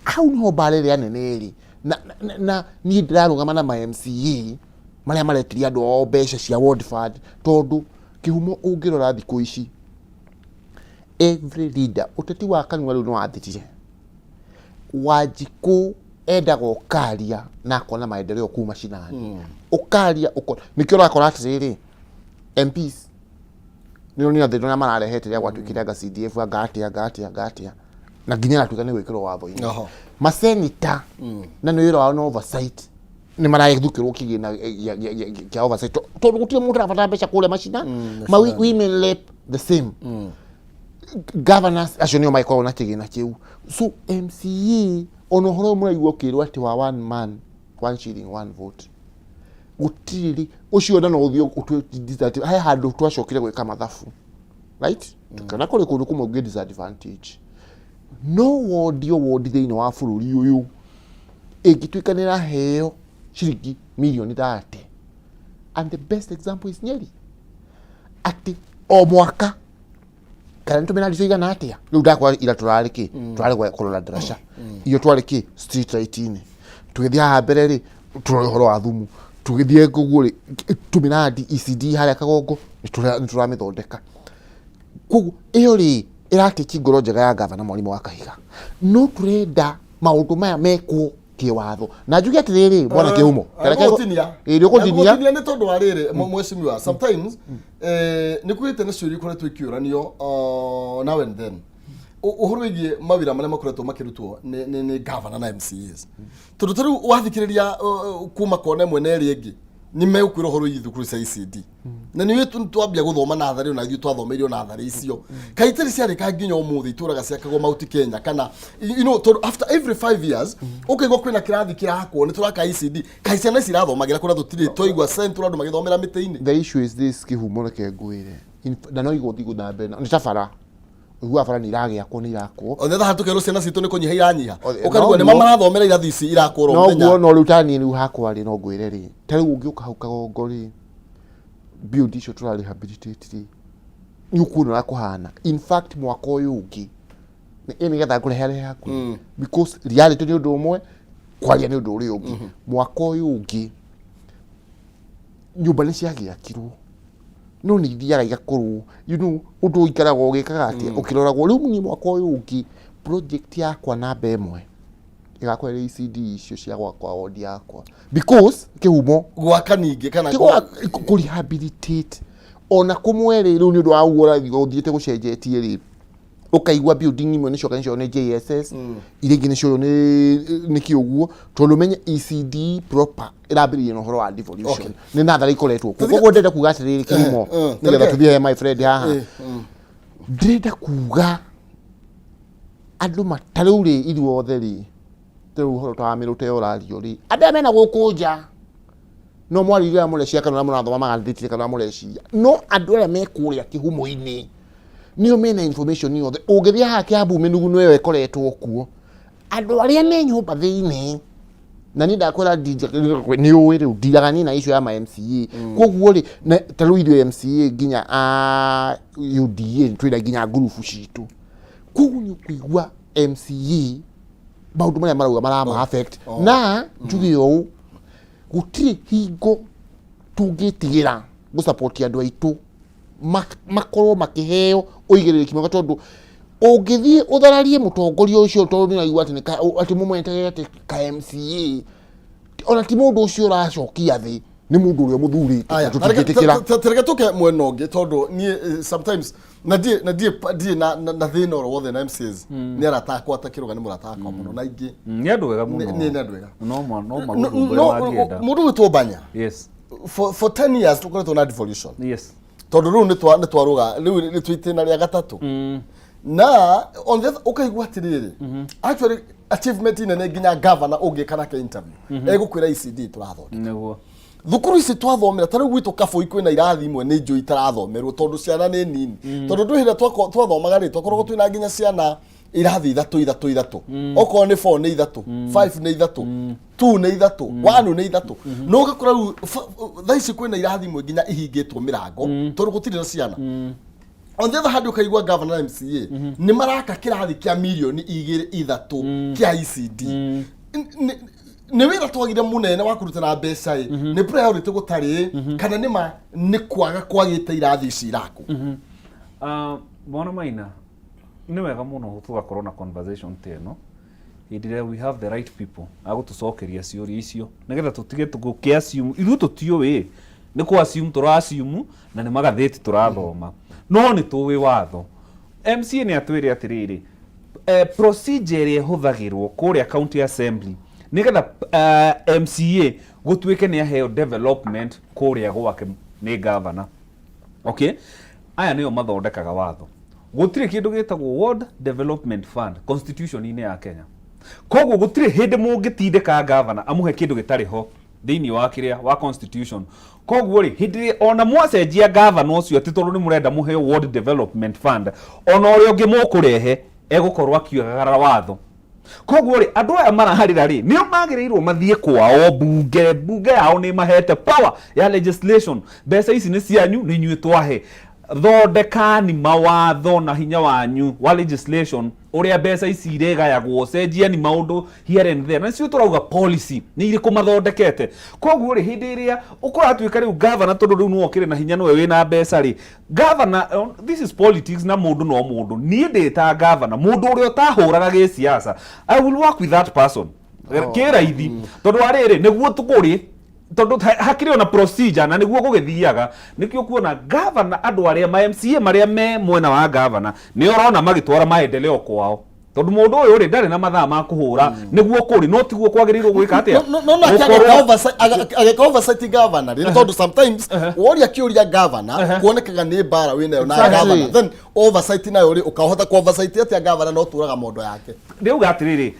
Hau nĩho mbara ĩrĩa nene ĩrĩ. Na niĩ ndĩrarũgama na ma MCA marĩa maretirie andũ ao mbeca cia ward fund, tondũ kĩhumo ũngĩrora thikũ ici every leader, ũteti wa kanua rĩu nĩ wathirire. Wanjikũ endaga ũkaria na akona maendeleo kuu mashinani. Ũkaria ũkona, nĩkĩo ũrakora atĩrĩrĩ, MPs nĩ onire thĩna ũrĩa mararehete rĩrĩa gwatuĩkire anga CDF, anga atĩa, anga atĩa, anga atĩa, na nginya ĩratuĩka nĩ gwĩkĩrwo watho-inĩ. Masenita na nĩ wĩra wao na oversight, nĩ marathukĩrwo kĩgĩna kĩa oversight, tondũ gũtirĩ mũndũ ũrabatara mbeca kũrĩa macina ma women rep the same, governors acio nĩo magĩkoragwo na kĩgĩna kĩu. So MCA, ona ũhoro ũyũ mũraigua ũkĩrwo atĩ wa one man one shilling one vote, gũtirĩ rĩ ũcio, na no ũthiĩ ũtue he handũ twacokire gwĩka mathabu, right, tũkĩona kũrĩ kũndũ kũmwe ũngĩ disadvantage. No wondi o wondi thĩinĩ wa bũrũri ũyũ ĩngĩtuĩka nĩ ĩraheo ciringi mirioni 30, and the best example is Nyeri, atĩ o mwaka kana nĩ tũmĩradi tũigana atĩa. Rĩu ndakora ira tũrarĩ kĩ, tũrarĩ kũrora ndaraca iyo, twarĩ kĩ street light-inĩ, tũgĩthiĩ haha mbere rĩ, tũrore ũhoro wa thumu, tũgĩthiĩ ũguo rĩ, tũmĩradi ECD harĩa Kagongo nĩ tũramĩthondeka. Koguo ĩyo rĩ ĩratĩki ngoro njega ya gavana Mwarimũ wa Kahiga, no tũrenda maũndũ maya mekwo kĩwatho. Na njuge atĩrĩrĩ, bwana Kĩhumo, Ngũgũtinia. Ĩĩ, nĩ ũkũntinia. Ngũgũtinia nĩ tondũ wa rĩrĩ, mheshimiwa, sometimes nĩ kũgĩte na ciũria ikoretwo ikĩũranio now and then, ũhoro wĩgiĩ mawĩra marĩa makoretwo makĩrutwo nĩ governor na MCAs, tondũ ta rĩu wathikĩrĩria kuma kona ĩmwe na ĩrĩa ĩngĩ, nĩ megũkwĩra ũhoro wĩgiĩ thukuru cia ECD, na nĩ ũĩ twambia gũthoma natharĩ, ona ithuĩ twathomeirwo natharĩ icio kaĩ itarĩ ciarĩka nginya ũmũthĩ, itũraga ciakagwo Mount Kenya kana tondũ after every 5 years ũkaigua kwĩna kĩrathi kĩrakwo, nĩ tũraka ECD, kaĩ ciana ici irathomagĩra kũrĩa tũtirĩ twaigua central andũ magĩthomera mĩtĩ-inĩ? The issue is this, Kĩhumo, reke ngwĩre. Na no igũthiĩ na mbere nĩ ta bara, ũiguaga bara nĩ iragĩakwo, nĩ irakwo. Othe thaha tũkerwo ciana citũ nĩ kũnyiha iranyiha. Othe- ũkarigwo nĩ noguo. marathomera irathi ici irakwo oro Noguo. mũthenya. No rĩu ta niĩ rĩu hakwa rĩ, no ngwĩre rĩ, ta rĩu ũngĩũka hau Kagongo rĩ, build icio tũra rehabilitate rĩ, nĩ ũkuona ũrĩa kũhana. In fact, mwaka ũyũ ũngĩ ĩ nĩgetha ngũrehe hakuhĩ, because reality nĩ ũndũ ũmwe, kwaria nĩ ũndũ ũrĩa ũngĩ. Mwaka ũyũ ũngĩ nyũmba nĩ ciagĩakirwo, no nĩ ithiaga igakorwo ũndũ ũikaraga ũgĩkaga atĩa, ũkĩroragwo. Rĩu niĩ mwaka ũyũ ũngĩ project yakwa namba ĩmwe ĩgakorwo ĩrĩ ECD icio cia gwakwa wodi yakwa, because Kĩhumo, Gwaka ningĩ kana ti kũ rehabilitate ona kũmwe rĩ, rĩu nĩ ũndũ wa ũguo ũrathiĩ ũthiĩte gũcenjetie rĩ, ũkaigua building imwe nĩ coka nĩ nĩ JSS, iria ingĩ nĩ cio nĩ kĩ ũguo, tondũ menye ECD proper ĩrambĩrĩria na ũhoro wa devolution. Nĩ natharĩ ikoretwo kuo. Koguo ndĩrenda kuga atĩrĩrĩ, Kĩhumo, nĩgetha tũthiĩ he my friend haha, ndĩrenda kuga andũ ta rĩu rĩ, ithuothe rĩ, ta rĩu ũhoro ta wa mĩrũte ũrario rĩ, andũ aya mena gũkũ nja no mwarĩrie ũrĩa mũrecia kana ũrĩa mũrathoma magathĩti kana ũrĩa mũreciria, no andũ arĩa me kũrĩa kĩhumo-inĩ nĩo mena information yothe. Ũngĩthiĩ haha Kĩambu, mĩnuguno ĩyo ĩkoretwo kuo, andũ arĩa me nyũmba thĩinĩ, na niĩ ndakwĩra nĩ ũĩ rĩu ndiraga niĩ na issue ya ma MCA. Koguo rĩ, ta rĩu ithuĩ MCA nginya a UDA twĩna nginya ngurubu citũ. Koguo nĩ ũkũigua MCA maũndũ marĩa marauga marama affect, na njuge ũũ, gũtirĩ hingo tũngĩtigĩra gũsupport andũ aitũ makorwo makĩheo ũigĩrĩrĩki mwega, tondũ ũngĩthiĩ ũthararie mũtongoria ũcio, tondũ nĩ ũraigua atĩ atĩ mũmweterere atĩ ka MCA, ona ti mũndũ ũcio ũracokia thĩ, nĩ mũndũ ũrĩa mũthurĩte. Aya, tũtingĩtĩkĩra. Tareke tũke mwena ũngĩ, tondũ niĩ sometimes na ndiĩ na ndiĩ ndiĩ na thĩna oro wothe na MCAs, nĩ arata akwa, ta Kĩrũga nĩ mũrata wakwa mũno na ingĩ. Nĩ andũ ega mũno. Nĩ andũ ega. No magũthumbũre mangĩenda. Mũndũ gwĩtwo Banya, for 10 years tũkoretwo na devolution, tondũ rĩu nĩ twarũga, rĩu nĩ twĩ itĩna rĩa gatatũ, na on the other, ũkaigua atĩrĩrĩ, actually achievement nene nginya governor ũngĩka nake interview egũkwĩra ECD tũrathondeka. Thukuru ici twathomera, ta rĩu gwitũ Kabũi kwĩna irathi imwe nĩ njũĩ itarathomerwo tondũ ciana nĩ nini, tondũ ndwĩ hĩndĩ twathomaga rĩ, twakoragwo twĩna nginya ciana irathi ithatũ ithatũ ithatũ, okorwo nĩ 4 nĩ ithatũ, 5 nĩ ithatũ, 2 nĩ ithatũ, 1 nĩ ithatũ, no ũgakora rĩu thaa ici kwĩna irathi imwe nginya ihingĩtwo mĩrango tondũ gũtirĩ na ciana. On the other hand, ũkaigua governor na MCA nĩ maraka kĩrathi kĩa mirioni 2, 3 kĩa ECD. Nĩ wĩra twagire mũnene wa kũrutana mbeca ĩ, nĩ priority gũtarĩ ĩ, kana nĩ ma nĩ kwaga kwagĩte irathi ici irakwo? Ah, Bwana Maina, nĩ wega mũno tũgakorwo na conversation ta ĩno hĩndĩ ĩrĩa we have the right people a gũtũcokeria ciũria icio, nĩgetha tũtige gũkĩ assume ithuĩ tũtiũĩ, nĩ kũ assume tũra assume na nĩ magathĩti tũrathoma, no nĩ tũĩ watho. MCA nĩ atwĩre atĩrĩrĩ, procedure ĩrĩa ĩhũthagĩrwo kũrĩa county assembly nĩgetha MCA gũtuĩke nĩ aheo development kũrĩa gwake nĩ governor, okay, aya nĩo mathondekaga watho. Gũtirĩ kĩndũ gĩtagwo Ward Development Fund constitution-inĩ ya Kenya, koguo gũtirĩ hĩndĩ mũngĩtindĩka governor amũhe kĩndũ gĩtarĩ ho thĩinĩ wa kĩrĩa wa constitution. Koguo rĩ, hĩndĩ ĩrĩa ona mwacenjia governor ũcio atĩ tondũ nĩ mũrenda mũheo Ward Development Fund, ona ũrĩa ũngĩ mũkũrehe egũkorwo akĩagarara watho. Koguo rĩ, andũ aya maraharĩra rĩ, nĩo magĩrĩirwo mathiĩ kwao bunge. Bunge yao nĩ mahete power ya legislation. Mbeca ici nĩ cianyu, nĩ inyuĩ twahe, thondekani mawatho na hinya wanyu wa legislation ũrĩa mbeca ici irĩgayagwo, cenjiani maũndũ here and there. Na nĩcio tũrauga policy nĩ irĩkũ mathondekete. Koguo rĩ, hĩndĩ ĩrĩa ũkũratuĩka rĩu gavana, tondũ rĩu nĩwe ũkĩrĩ na hinya, nĩwe wĩna mbeca rĩ, gavana, this is politics na mũndũ no mũndũ. Niĩ ndĩ ta gavana, mũndũ ũrĩa ũtahũraga gĩsiasa, I will work with that person kĩraithi, tondũ wa rĩrĩ nĩguo tũkũrĩ, tondũ hakĩrĩ ona procedure na nĩguo gũgĩthiaga. Nĩkĩo kuona gavana, andũ arĩa ma MCA marĩa me mwena wa gavana nĩ ũrona magĩtwara maendeleo kwao, tondũ mũndũ ũyũ rĩ, ndarĩ na mathaa ma kũhũra. Nĩguo kũrĩ, no tiguo kwagĩrĩirwo gwĩka atĩa? No nake ageka oversight governor rĩ, tondũ sometimes woria kĩũria governor, kuonekaga nĩ mbara wĩnayo na governor. Then oversight nayo rĩ, ũkahota ku oversight atĩa governor no tũraga mondo yake? Ndĩuga atĩrĩrĩ,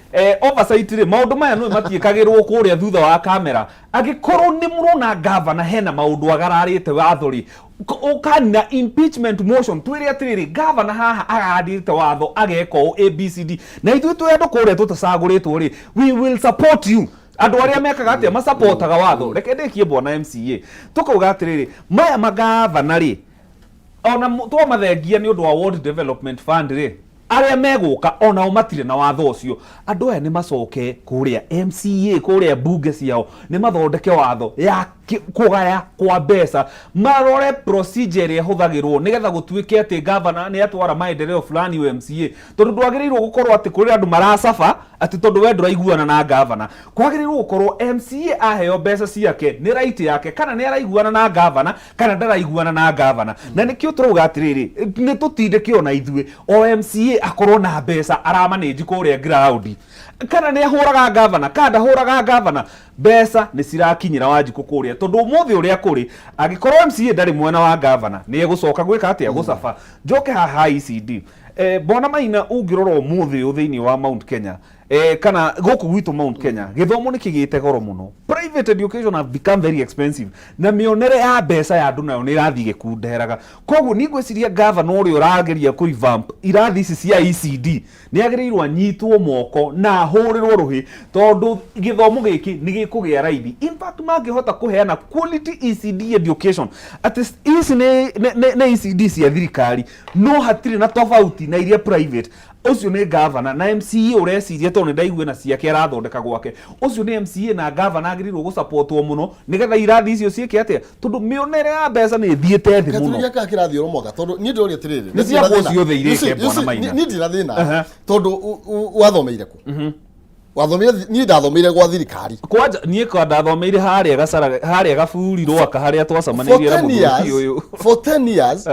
oversight rĩ, maũndũ maya nĩ matiĩkagĩrwo kũrĩa thutha wa kamera. Angĩkorwo nĩ mũrona gavana hena maũndũ agararĩte watho rĩ, ũkanina impeachment motion, twĩre atĩrĩrĩ, gavana haha agararĩte watho, ageka ũũ ABCD, na ithuĩ twĩ andũ kũrĩa tũtacagũrĩtwo rĩ, we will support you. Andũ arĩa mekaga atĩa, masapotaga watho. Reke ndĩkie, bwana MCA. Tũkauga atĩrĩrĩ, maya magavana rĩ, ona twamathengia nĩ ũndũ wa Ward Development Fund rĩ, arĩa megũka onao matirĩ na watho ũcio. Andũ aya nĩ macoke kũrĩa MCA, kũrĩa mbunge ciao, nĩ mathondeke watho ya kũgaya kwa mbeca, marore procedure ĩrĩa ĩhũthagĩrwo nĩgetha gũtuĩke atĩ gavana nĩ atwara maendeleo fulani wa MCA, tondũ ndwagĩrĩirwo gũkorwo atĩ kũrĩ andũ maracaba atĩ tondũ we ndũraiguana na gavana. Kwagĩrĩirwo gũkorwo MCA aheo mbeca ciake nĩ right yake, kana nĩ araiguana na gavana kana ndaraiguana na gavana. Na nĩkĩo tũrauga atĩrĩrĩ, nĩ tũtindĩke ona ithuĩ o MCA akorwo na mbeca aramanĩnji kũrĩa ground, kana nĩ ahũraga gavana kana ndahũraga gavana, mbeca nĩ cirakinyĩra Wanjikũ kũrĩa. Tondũ ũmũthĩ ũrĩa kũrĩ, angĩkorwo MCA ndarĩ mwena wa gavana, nĩ egũcoka gwĩka atĩa? Gũcaba. Njoke haha ECD, Bwana Maina, ũngĩrora ũmũthĩ ũyũ thĩinĩ wa Mount Kenya, kana gũkũ gwitũ Mount Kenya, gĩthomo nĩ kĩgĩte goro mũno. Private education have become very expensive, na mĩonere ya mbeca ya andũ nayo nĩ ĩrathiĩ ĩgĩkunderaga. Koguo niĩ ngwĩciria gavana ũrĩa ũrageria kũ revamp irathi ici cia ECD nĩ agĩrĩirwo anyitwo moko na ahũrĩrwo rũhĩ, tondũ gĩthomo gĩkĩ nĩ gĩkũgĩa raithi. In fact, mangĩhota kũheana quality ECD education, atĩ ici nĩ ECD cia thirikari no hatirĩ na tofauti na iria private, ũcio nĩ gavana na MCA ũreciria, tondũ nĩ ndaigua na ciake arathondeka gwake, ũcio nĩ MCA na gavana agĩrĩirwo gũsupportwo mũno nĩgetha irathi icio ciĩke atĩa, tondũ mĩonere ya mbeca nĩ ĩthiĩte thĩ mũno. Gĩatũrĩ gĩaka kĩrathiĩ oro mwaka, tondũ niĩ ndĩroria atĩrĩrĩ, Nĩ ciakwo ciothe irĩke, Bwana Maina. Niĩ ndirĩ na thĩna, tondũ wathomeire kũ? Wathomeire, niĩ ndathomeire gwa thirikari. Kwanja niĩ kwa ndathomeire harĩa Gacara, harĩa Gaburi Rwaka, harĩa twacemanĩirie na For 10 mũthuri years, ũyũ. for 10 years,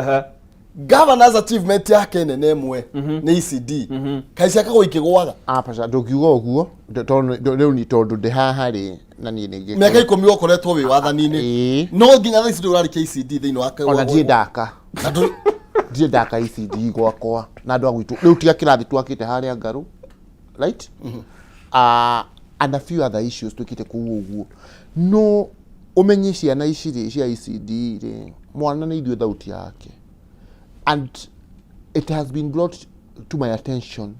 governor's achievement yake nene ĩmwe nĩ ECD. Kaĩ ciakagwo ikĩgwaga? Apaca, ndũngiuga ũguo, tondũ rĩu ni tondũ ndĩ haha rĩ, na niĩ nĩ Mĩaka 10 ũkoretwo wĩ wathani-inĩ, Ĩĩ. no nginya thaa ici ndũrarĩ KCD thĩinĩ wa Ona ndirĩ ndaka. Na ndũrĩ- Ndirĩ ndaka ECD gwakwa na andũ a gwitũ rĩu, tiga kĩrathi twakĩte harĩa Ngarũ, right? And a few other issues twĩkĩte kũu ũguo. No ũmenye ciana ici rĩ cia ECD rĩ, mwana nĩ ithuĩ thauti yake, and it has been brought to my attention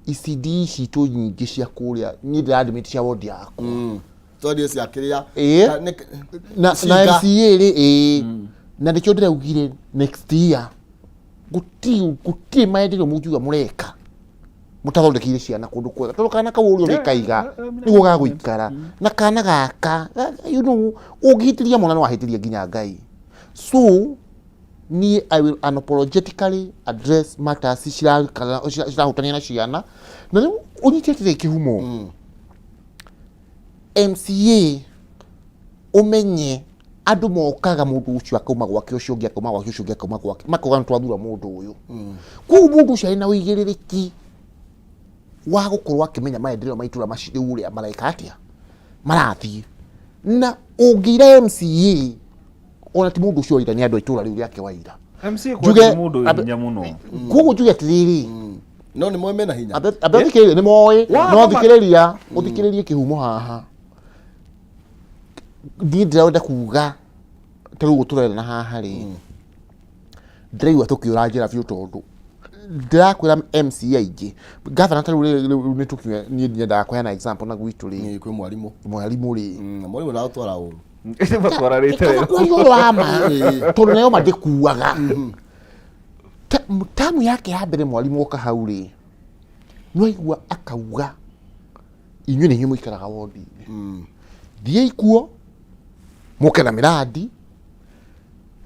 ECD citũ nyingĩ cia kũrĩa, niĩ ndĩradmit cia wodi yakwa. Twarie cia kĩrĩa Ĩĩ. Na Cinga. MCA rĩ, ĩĩ, na nĩkĩo ndĩraugire next year. Gũtirĩ gũtirĩ maendeleo mũngiuga mũreka mũtathondekeire ciana kũndũ kwega, tondũ kana kau ũrĩa ũrĩkaiga nĩguo gagũikara na kana gaka ũngĩhĩtĩria mwana no wahĩtĩria nginya Ngai. So niĩ I will unapologetically address matters cirahutania na ciana. Na rĩu ũnyite atĩrĩ, kĩhumo, MCA, ũmenye andũ mokaga, mũndũ ũcio akauma gwake, ũcio ũngĩ akauma gwake, ũcio ũngĩ akauma gwake, makauga nĩ twathura mũndũ ũyũ. Koguo mũndũ ũcio arĩ na ũigĩrĩrĩki wa gũkorwo akĩmenya maendeleo ma itũra macio rĩu ũrĩa mareka atĩa marathiĩ. Na ũngĩira MCA, ona ti mũndũ ũcio waira, nĩ andũ a itũra rĩu rĩake waira. MC kwanja nĩ mũndũ wĩ hinya mũno. Koguo njuge atĩrĩrĩ, No nĩ moĩ mena hinya. Ambe ũthikĩrĩrie, nĩ moĩ. No thikĩrĩria, ũthikĩrĩrie kĩhumo haha. Niĩ ndĩrenda kuga ta rĩu tũrerana haha rĩ, ndĩraigua tũkĩũra njĩra biũ, tondũ ndĩrakwĩra MCA aingĩ, gavana ta rĩu nĩ tũkiuga, niĩ nyendaga kũheana example na gwitũ rĩ. Ĩ, kwĩ mwarimũ. Mwarimũ rĩ. Mwarimũ ndagũtwara ũru. Matwararĩte Kaba wega. kwaria ũhoro wa ma, tondũ nayo ma ndĩkuaga. Tamu yake ya mbere mwarimũ oka hau rĩ, nĩwaigua akauga, "Inyuĩ nĩ inyuĩ mũikaraga wondi-inĩ, thiĩi kuo mũke na mĩrandi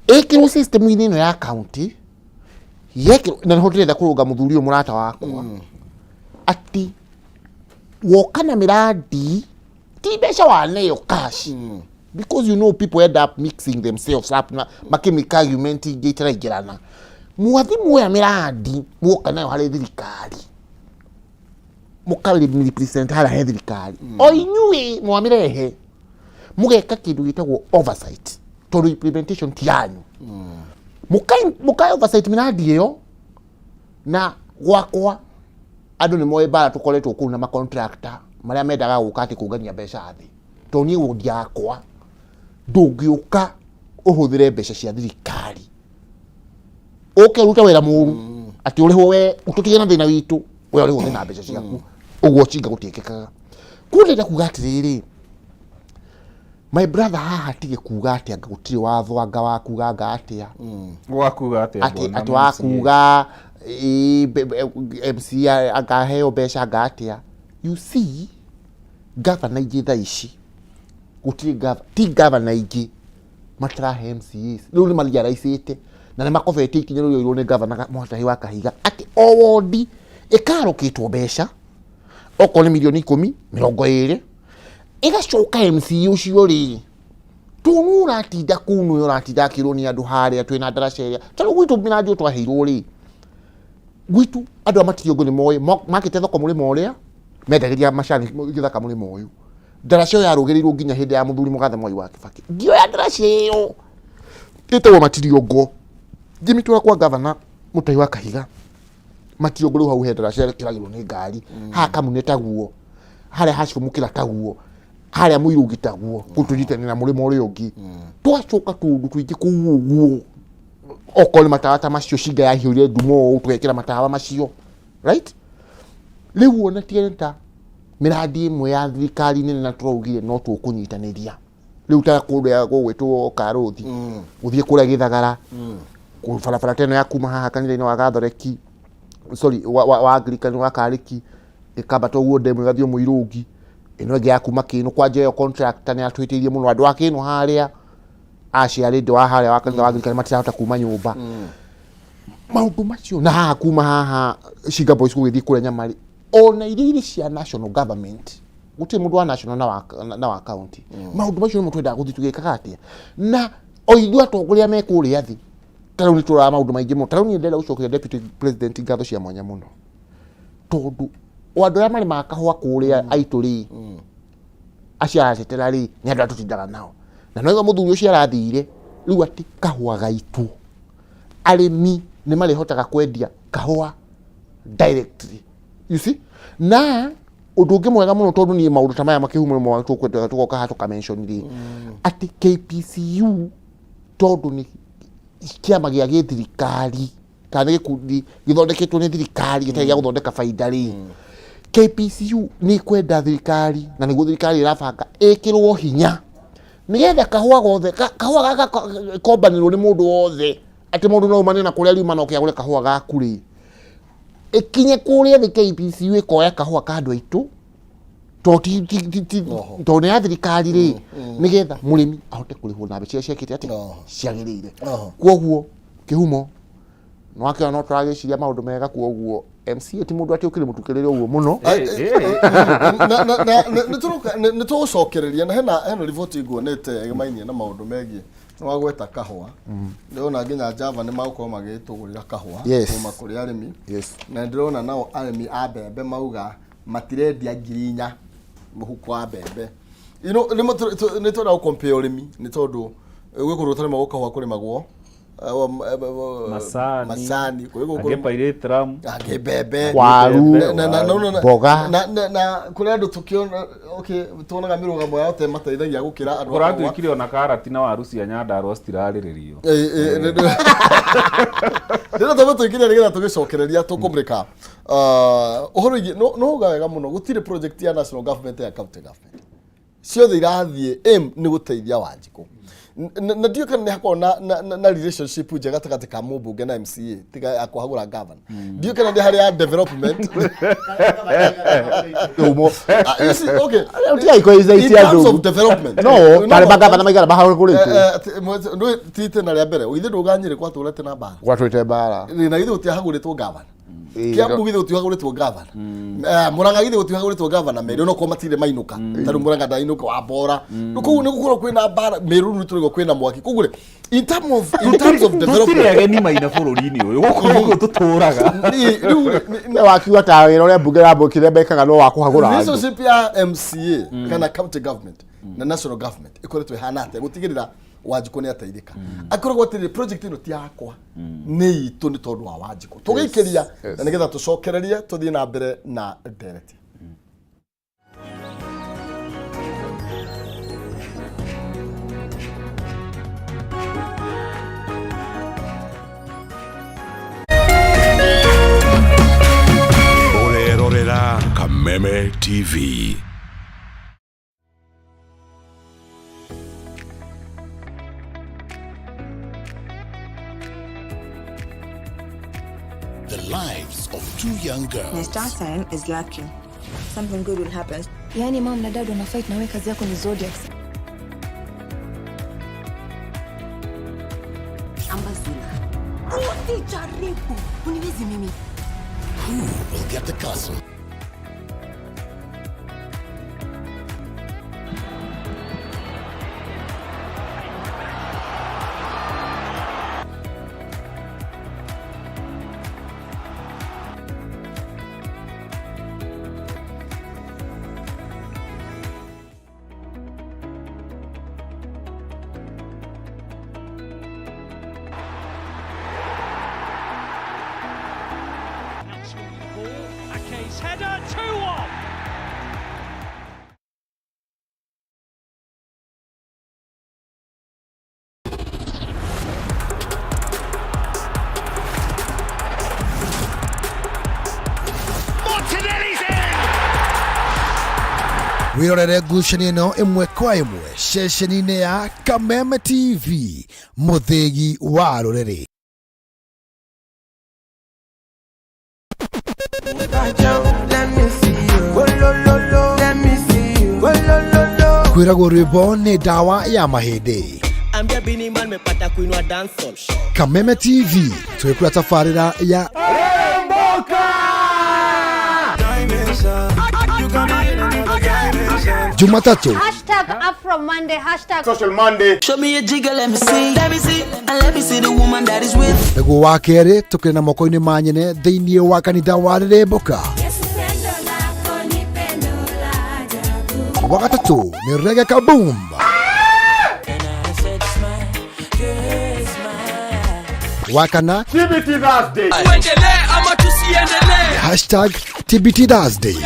ĩkĩrwo system-inĩ ĩno ya county." Yekĩrwo, na nĩho ndĩrenda kũrũnga mũthuri ũyũ mũrata wakwa, atĩ woka na mĩrandi ti mbeca waneo cash, because people end up mixing themselves up na makĩmĩka argument ingĩ itaraingĩrana. Mwathi muoya mĩrandi, muoka nayo harĩ thirikari, mũka represent harĩa he thirikari, o inyuĩ mwamĩrehe mũgeka kĩndũ gĩtagwo oversight, tondũ implementation ti yanyu. Mũka oversight mĩrandi ĩyo. Na gwakwa andũ nĩ moĩ mbara tũkoretwo kũu na macontractor marĩa mendaga gũka atĩ kũngania mbeca thĩ, tondũ niĩ wondi yakwa ndũngĩũka ũhũthĩre mbeca cia thirikari ũke ũrute wĩra mũru atĩ ũrĩhwo we, tũtige na thĩna witũ, we ũrĩhwo na mbeca ciaku. Ũguo cinga gũtiĩkĩkaga. Kuo ndĩrenda kuga atĩrĩrĩ, my brother, haha tige kuga atĩ anga gũtirĩ watho anga wa kuga anga atĩa. Wakuga atĩa? Atĩ Bwana atĩ MCA? Wakuga MCA angaheo mbeca anga atĩa. You see, gavana ingĩ thaa ici gũtirĩ ti gavana ingĩ matarahe MCAs. Rĩu nĩ marealize na nĩ makobetie ikinya rĩu rĩoirwo nĩ gavana Mwatahi wa Kahiga, atĩ o wondi ĩkarũkĩtwo mbeca okorwo nĩ mirioni 10, 20, ĩgacoka MCA ũcio rĩ tũnũ ũratinda kũu nĩwe ũratinda akĩrwo nĩ andũ harĩa twĩna ndaraca ĩrĩa. Tarĩu gwitũ mĩrandi ũyũ twaheirwo rĩ, gwitũ andũ a Matiriongo nĩ moĩ makĩte thoko mũrĩmo ũrĩa mendagĩria macani gĩthaka mũrĩmo ũyũ. Ndaraca ĩyo yarũgĩrĩirwo nginya hĩndĩ ya mũthuri mũgathe Mwai wa Kibaki. Ngĩoya ndaraca ĩyo ĩtagwo Matiriongo, ngĩmĩtwara kwa gavana Mũtai wa Kahiga. Matiriongo rĩu hau he ndaraca ĩkĩragĩrwo nĩ ngari haha, Kamune taguo, harĩa hacibũ Mũkĩra taguo, harĩa Mũirũngi taguo, kũu tũnyitane na mũrĩmo ũrĩa ũngĩ. Twacoka tũndũ tũingĩ kũu ũguo, okorwo nĩ matawa ta macio, cinga yahiũrire ndumo ũũ, tũgekĩra matawa macio, right? Rĩu ona tigane ta mĩrandi ĩmwe ya thirikari nene na tũraugire no tũkũnyitanĩria rĩu ta kũrĩa gũgwĩtwo Karũthi, gũthiĩ kũrĩa Gĩthagara, barabara ta ĩno ya kuma haha kanitha-inĩ wa Gathoreki, sorry, wa Anglican wa Karĩki, ĩkambata ũguo ndemu ĩgathiĩ Mũirũngi. Ĩno ĩngĩ ya kuma Kĩnũ, kwanja ĩyo contractor nĩ atwĩtĩirie mũno andũ a Kĩnũ harĩa aciarĩ wa harĩa wa kanitha wa Anglican matirahota kuma nyũmba, maũndũ macio. Na haha kuma haha Shinga Boys gũgĩthiĩ kũrĩa Nyamarĩ, ona iria irĩ cia national government, gũtirĩ mũndũ wa national na wa county. Maũndũ macio nĩmo twendaga gũthiĩ tũgĩkaga atĩa na o ithuĩ atongoria me kũrĩa thĩ. Ta rĩu nĩ tũroraga maũndũ maingĩ mũno. Ta rĩu niĩ ndĩrenda gũcokeria deputy president ngatho cia mwanya mũno, tondũ o andũ arĩa marĩmaga kahũa kũrĩa aitũ rĩ, acio aratetera rĩ, nĩ andũ arĩa tũtindaga nao. Na noigua mũthuri ũcio arathire rĩu atĩ kahũa gaitũ arĩmi nĩ marĩhotaga kwendia kahũa directly, you see. Na ũndũ ũngĩ mwega mũno, tondũ niĩ maũndũ ta maya makĩhumo nĩmo tũkwendaga tũgoka haha tũkamention rĩ, atĩ KPCU, tondũ nĩ kĩama gĩa gĩthirikari kana nĩ gĩkundi gĩthondeketwo nĩ thirikari gĩtarĩ gĩa gũthondeka baida rĩ, KPCU nĩ kwenda thirikari na nĩguo thirikari ĩrabanga ĩkĩrwo hinya nĩgetha kahũa gothe kahũa gaka kombanĩrwo nĩ mũndũ wothe. Atĩ mũndũ no umane na kũrĩa riuma na oke agũre kahũa gaku rĩ, ĩkinye kũrĩa thĩ KPCU ĩkoya kahũa ka andũ aitũ to ti ti ti ti Oho. to nĩ ya thirikari rĩ, nĩgetha mũrĩmi ahote kũrĩhwo na mbeca iria ciĩkĩte atĩ Oho. ciagĩrĩire. Oho. Kwoguo kĩhumo nĩwakĩona no tũragĩciria maũndũ mega, kwoguo MCA ti mũndũ atĩ ũkĩrĩ mũtukĩrĩre ũguo mũno. Nä tå gå cokereria na hena riboti nguonete ĩgemainie na maũndũ megiĩ nĩ wagweta kahũa. Ndĩrona nginya Java nĩ magũkorwo magĩtũgũrĩra kahũa kuma kũrĩ arĩmi. Na ndĩrona nao arĩmi a mbembe mauga matirendia 4,000 mũhuko wa mbembe. You know, nĩ twenda gũ compare ũrĩmi nĩ tondũ gwĩ kũndũ gũtarĩmagwo kahũa kũrĩmagwo Macani. Macani kwĩ gũkũ Angĩ pyrethrum. Angĩ mbembe. Waru. Mboga. Na kũrĩ andũ tũkĩona, okay, tuonaga mĩrũgamo yao te mateithagia gũkĩra andũ a kahũa. Kũratuĩkire ona karati na waru cia Nyandarua citirarĩrĩrio. Ndĩrenda twambe tũingĩre nĩgetha tũgĩcokereria tũkũmũrĩka ũhoro wĩgiĩ no uga wega mũno gũtirĩ project ya national government, ya county government, ciothe irathiĩ aim nĩ gũteithia Wanjikũ. Na ndiũĩ kana nĩ hakoragwo na relationship njega gatagatĩ ka mũmbunge na MCA tiga ya kũhagũra governor. Ndiũĩ kana nĩ harĩ ya development. Kĩhumo. Ah, you see, okay. Tiga In terms of development. No tarĩ magavana maigana mahagũrĩtwo. Ndũĩ ti tena rĩa mbere githĩ ndũga Nyĩrĩ gwatũrete na mbara? Gwatwĩte mbara. Na githĩ gũtiahagũrĩtwo gavana? Kiambu githĩ gũtiahagũrĩtwo gavana? Murang'a githĩ gũtiahagũrĩtwo gavana? Meru no korwo matirĩ mainũka, tarĩu Murang'a ndainũka wa Mbora. Rĩu koguo nĩ gũkorwo kwĩna mbara Meru, rĩu tũraigua kwĩna mwaki. Koguo rĩ, in terms of Tũtirĩ development ageni maina bũrũri-inĩ ũyũ, gũkũ gũkũ tũtũraga. Rĩu Wakiuga ta wĩra ũrĩa mbunge ya kĩrĩa mekaga no wa kũhagũra andũ. Relationship ya MCA kana county government na national government ĩkoretwo ĩhana atĩa gũtigĩrĩra Wanjikũ nĩ ateithĩka? Akoragwo atĩrĩrĩ, project ĩno ti yakwa, nĩ itũ, nĩ tondũ wa Wanjikũ tũgĩikĩria na nĩgetha tũcokererie tũthiĩ na mbere na ndereti. Ũrerorera Kameme TV. The lives of two young girls. My star sign is lucky. Something good will happen. Yaani mom na dad wana fight na wewe kazi yako ni zodiac. Ambazula. Usijaribu. Uniwezi mimi. Who will get the castle? Ake's header, 2-1. Martinelli's in! Wĩrorere ngucanio ĩno ĩmwe kwa ĩmwe ceceni-inĩ ya Kameme TV, mũthĩgi wa rũrĩrĩ. Kwĩragwo rwĩmbo nĩ ndawa ya mahĩndĩ. Ambia Bini Man mepata kuinua dancehall. Kameme TV twĩkũra tabarĩra ya Jumatatu Hashtag Afro Monday, hashtag Social Monday. Show me a jigger, let me see. Let me see, and let me see the woman that is with. Naguo wa kerĩ tũkĩrĩ na moko-inĩ ma nyene thĩinĩ wa kanitha wa Rĩrĩmbũka. Wa gatatũ nĩ Reggae Kaboom. Wa kana TBT Thursday. Tuendelee ama tusiendelee? Hashtag TBT Thursday.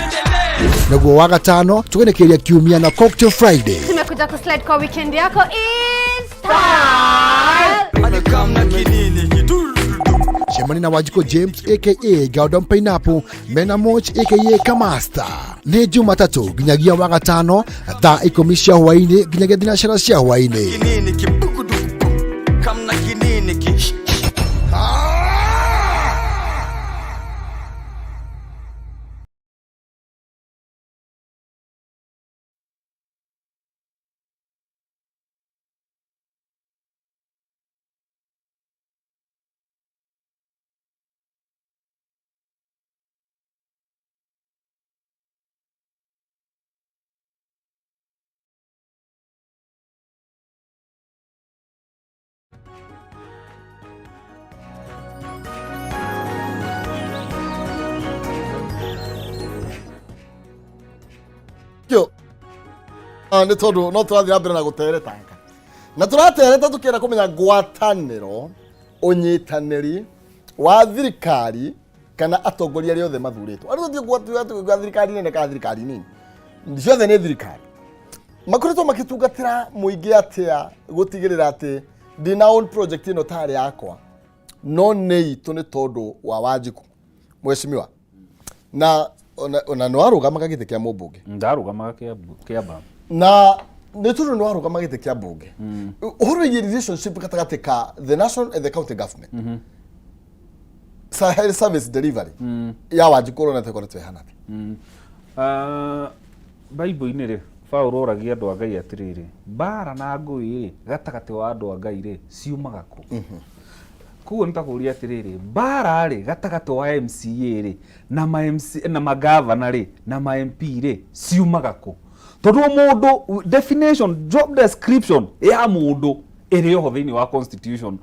Naguo wa gatano tũgenekeria kiumia na Cocktail Friday. Tumekuja kuslide kwa weekend yako in style. Cemani na Wanjikũ James aka Galdon Pineapple mena Moch aka Kamasta nĩ Jumatatũ nginyagia wa gatano thaa 10 cia hwaĩ-inĩ nginyagia thinacara cia hwaĩ-inĩ. Kinini kibukuduku. Kamna kinini ki. Ah, nĩ tondũ no tũrathiĩ na mbere na gũteretanga na tũratereta tũkĩenda kũmenya ngwatanĩro ũnyitanĩri wa thirikari kana atongoria arĩa othe mathurĩtwo arĩa tũthiĩ gwa thirikari nene kana thirikari nini ciothe nĩ thirikari makoretwo magĩtungatĩra mũingĩ atĩa gũtigĩrĩra atĩ ndina own project ĩno tarĩ yakwa no nĩ itũ nĩ tondũ wa Wanjikũ mheshimiwa na ona ona nĩ warũgamaga gĩtĩ kĩa mũmbunge. Ndarũgamaga Kĩamba. Na nĩ tondũ nĩ warũgama gĩtĩ kĩa mbunge, ũhoro wĩgiĩ relationship gatagatĩ ka the national and the county government, health service delivery ya Wanjikũ ũrona ĩkoretwo ĩhana atĩa? Ah, Bible-inĩ rĩ, Paũlũ oragia andũ a Ngai atĩrĩrĩ, mbara na ngũĩ rĩ, gatagatĩ wa andũ a Ngai rĩ, ciumaga kũ? Koguo nĩ ta kũria atĩrĩrĩ, mbara rĩ, gatagatĩ wa MCA rĩ, na ma MC, na magavana rĩ, na ma MP rĩ, ciumaga kũ? Tondũ o mũndũ, definition, job description ya mũndũ ĩrĩ oho thĩinĩ wa constitution.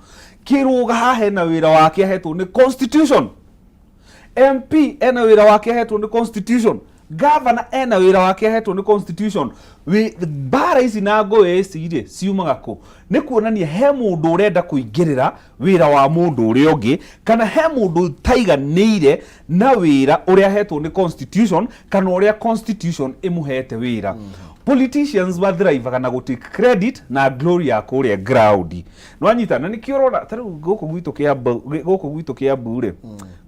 Kĩrũga haha hena wĩra wake ahetwo nĩ constitution. MP ena wĩra wake ahetwo nĩ constitution. Governor ena wĩra wake ahetwo nĩ constitution. Mbara ici na ngũĩ ici rĩ ciumaga kũ? Nĩ kuonania he mũndũ ũrenda kũingĩrĩra wĩra wa mũndũ ũrĩa ũngĩ, kana he mũndũ ũtaiganĩire na wĩra ũrĩa ahetwo nĩ constitution, kana ũrĩa constitution ĩmũhete wĩra. Politicians mathrivaga na gũ take credit na glory ya kũrĩa ground. Nĩwanyita? Na nĩkĩo ũrona ta rĩu gũkũ gwitũ Kĩambu, gũkũ gwitũ Kĩambu rĩ,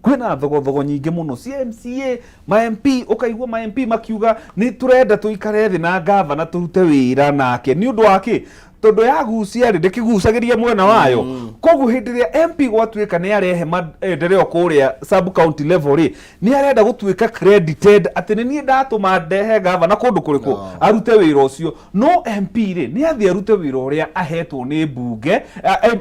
kwĩna thogothogo nyingĩ mũno cia MCA, ma MP, ũkaigua ma MP makiuga nĩ tũrenda tũikare thĩ na gavana tũrute wĩra nake. Nĩ ũndũ wa kĩ? Tondũ yagucia rĩ, ndĩkĩgucagĩria mwena wayo. Koguo hĩndĩ ĩrĩa MP gwatuĩka nĩ arehe maendeleo kũrĩa sub county level rĩ, nĩ arenda gũtuĩka credited atĩ nĩ niĩ ndatũma ndehe gavana kũndũ kũrĩkũ arute wĩra ũcio. No MP rĩ, nĩ athiĩ arute wĩra ũrĩa ahetwo nĩ mbunge,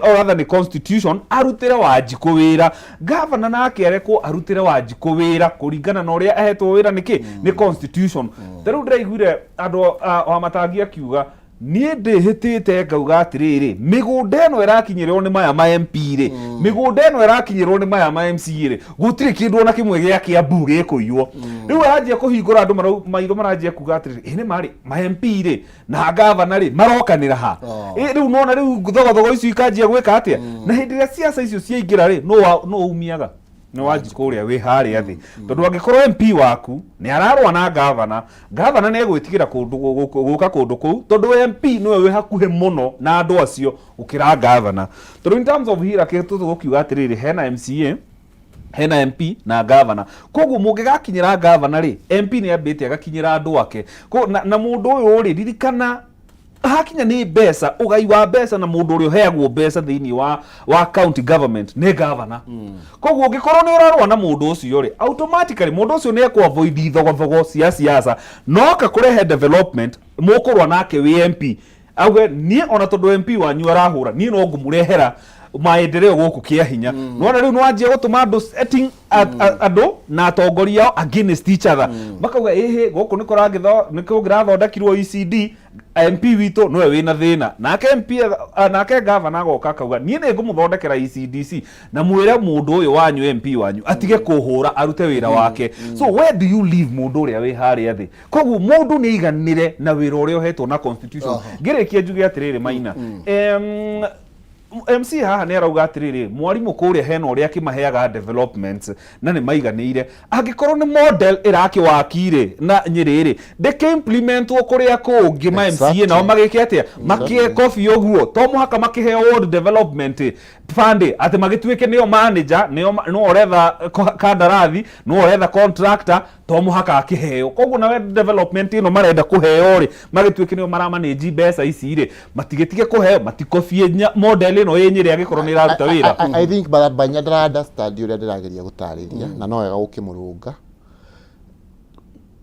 or rather nĩ constitution, arutĩre Wanjikũ wĩra. Gavana nake arekwo arutĩre Wanjikũ wĩra kũringana na ũrĩa ahetwo wĩra nĩ kĩ? Nĩ constitution. Ta rĩu ndĩraiguire andũ a Wamatangi akiuga, niĩ ndĩhĩtĩte ngauga atĩrĩrĩ, mĩgũnda ĩno ĩrakinyĩrwo nĩ maya ma MP rĩ, mĩgũnda ĩno ĩrakinyĩrwo nĩ maya ma MCA rĩ, gũtirĩ kĩndũ ona kĩmwe gĩa Kĩambu gĩkũiywo. Rĩu aranjia kũhingũra andũ maitho, maranjia kuga atĩrĩrĩ, ĩ nĩ ma rĩ, ma MP rĩ na gavana rĩ marokanĩra ha? Ĩ rĩu nona rĩu thogothogo icio ikanjia gwĩka atĩa? Na hĩndĩ ĩrĩa siasa icio ciaingĩra rĩ, nũ umiaga? Nĩ Wanjikũ ũrĩa wĩ harĩa thĩ, tondũ angĩkorwo MP waku nĩ ararũa na gavana, gavana nĩ egwĩtigĩra kũndũ gũka kũndũ kũu, tondũ MP nĩwe wĩ hakuhĩ mũno na andũ acio gũkĩra gavana. Tondũ in terms of hierarchy tũgũkiuga atĩrĩrĩ, hena MCA, hena MP na gavana. Koguo mũngĩgakinyĩra gavana rĩ, MP nĩ ambĩte agakinyĩra andũ ake. Na mũndũ ũyũ rĩ, ririkana hakinya nĩ mbeca, ũgai wa mbeca na mũndũ ũrĩa ũheagwo mbeca thĩinĩ wa county government nĩ gavana. Koguo ũngĩkorwo nĩ ũrarũa na mũndũ ũcio rĩ, automatically mũndũ ũcio nĩ ekũ avoid thogothogo cia siasa, noka kũrehe development mũkũrũa nake wĩ MP. Auge niĩ ona tondũ MP wanyu arahũra, niĩ no ngũmũrehera maendeleo gũkũ kĩa hinya. Nĩwona rĩu nĩwanjia gũtũma andũ setting andũ na atongoria ao against each other. Makauga ĩhĩ gũkũ nĩ kũngĩrathondekirwo ECD, MP witũ nĩwe wĩna thĩna. Nake MP nake gavana agoka akauga niĩ nĩ ngũmũthondekera ECDC na mwĩre mũndũ ũyũ wanyu MP wanyu atige kũhũra arute wĩra wake. So where do you leave mũndũ ũrĩa wĩ harĩa thĩ? Koguo mũndũ nĩ aiganĩre na wĩra ũrĩa ũhetwo na constitution. Ngĩrĩkia njuge atĩrĩrĩ Maina, MC haha nĩ arauga atĩrĩrĩ, mwarimũ kũrĩa hena ũrĩa akĩmaheaga developments na nĩ maiganĩire. Angĩkorwo nĩ model ĩrakĩwaki rĩ na Nyĩrĩ rĩ, ndĩkĩ implementwo kũrĩa kũngĩ ma MCA nao magĩke atĩa? Makĩe kobi ũguo. To mũhaka makĩheo ward development fund atĩ magĩtuĩke nĩo manager, nĩo nĩo ũretha kandarathi, nĩo ũretha contractor, to mũhaka akĩheo. Koguo nawe development ĩno marenda kũheo rĩ, magĩtuĩke nĩo maramanage mbeca ici rĩ, matigĩtige kũheo, matikobie model ĩno ĩ Nyĩrĩ angĩkorwo nĩ ĩraruta wĩra. I think Banya ndara understand ũrĩa ndĩrageria gũtarĩria, na no wega gũkĩmũrũnga.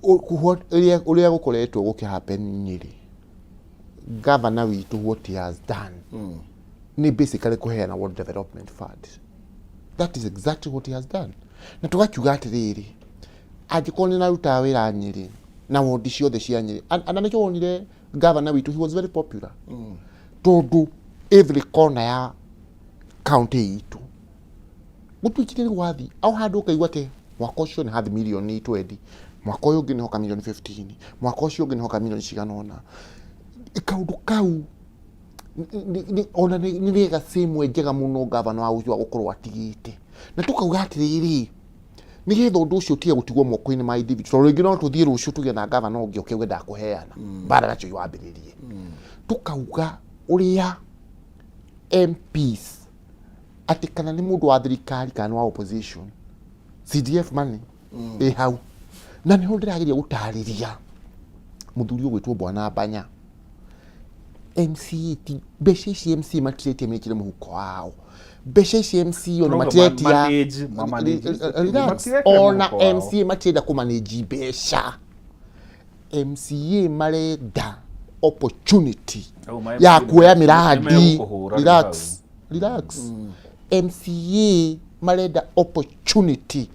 Ũrĩa gũkoretwo gũkĩ happen Nyĩrĩ, governor witũ, what he has done nĩ basically kũheana ward development fund. That is exactly what he has done. Na tũgakiuga atĩrĩrĩ, angĩkorwo nĩ narutaga wĩra Nyĩrĩ na wondi ciothe cia Nyĩrĩ, na nĩkĩo wonire governor witũ, he was very popular, tondũ every corner ya county itũ gũtuĩkire nĩ gwathi au handũ ũkaigua atĩ mwaka ũcio nĩ hathi mirioni 20, mwaka ũyũ ũngĩ nĩ hoka mirioni 15, mwaka ũcio ũngĩ nĩ hoka mirioni cigana ũna. Kaũndũ kau ona nĩ legacy ĩmwe njega mũno gavana wa ũcio gũkorwo atigĩte. Na tũkauga atĩrĩrĩ, nĩgetha ũndũ ũcio ũtige gũtigwo moko-inĩ ma individual, tondũ rĩngĩ no tũthiĩ rũciũ tũgĩe na gavana ũngĩ oke uge ndakũheana, mbara nacio wambĩrĩrie. Tũkauga ũrĩa MPs atĩ kana nĩ mũndũ wa thirikari kana nĩ wa opposition, CDF money ĩ hau. Na nĩho ndĩrageria gũtarĩria mũthuri ũgwĩtwo Bwana Banya, MCA ti mbeca ici MCA matiretia mekire mũhuko wao, mbeca ici MCA ona Turauga matiretia ma-manage Relax. matirekĩra Ona mũhuko wao. MCA matirenda kũmanage mbeca, MCA marenda opportunity Hau ma ya MCA kuoya mĩradi. nĩmegũkũhũra rĩu. Relax, relax. MCA marenda opportunity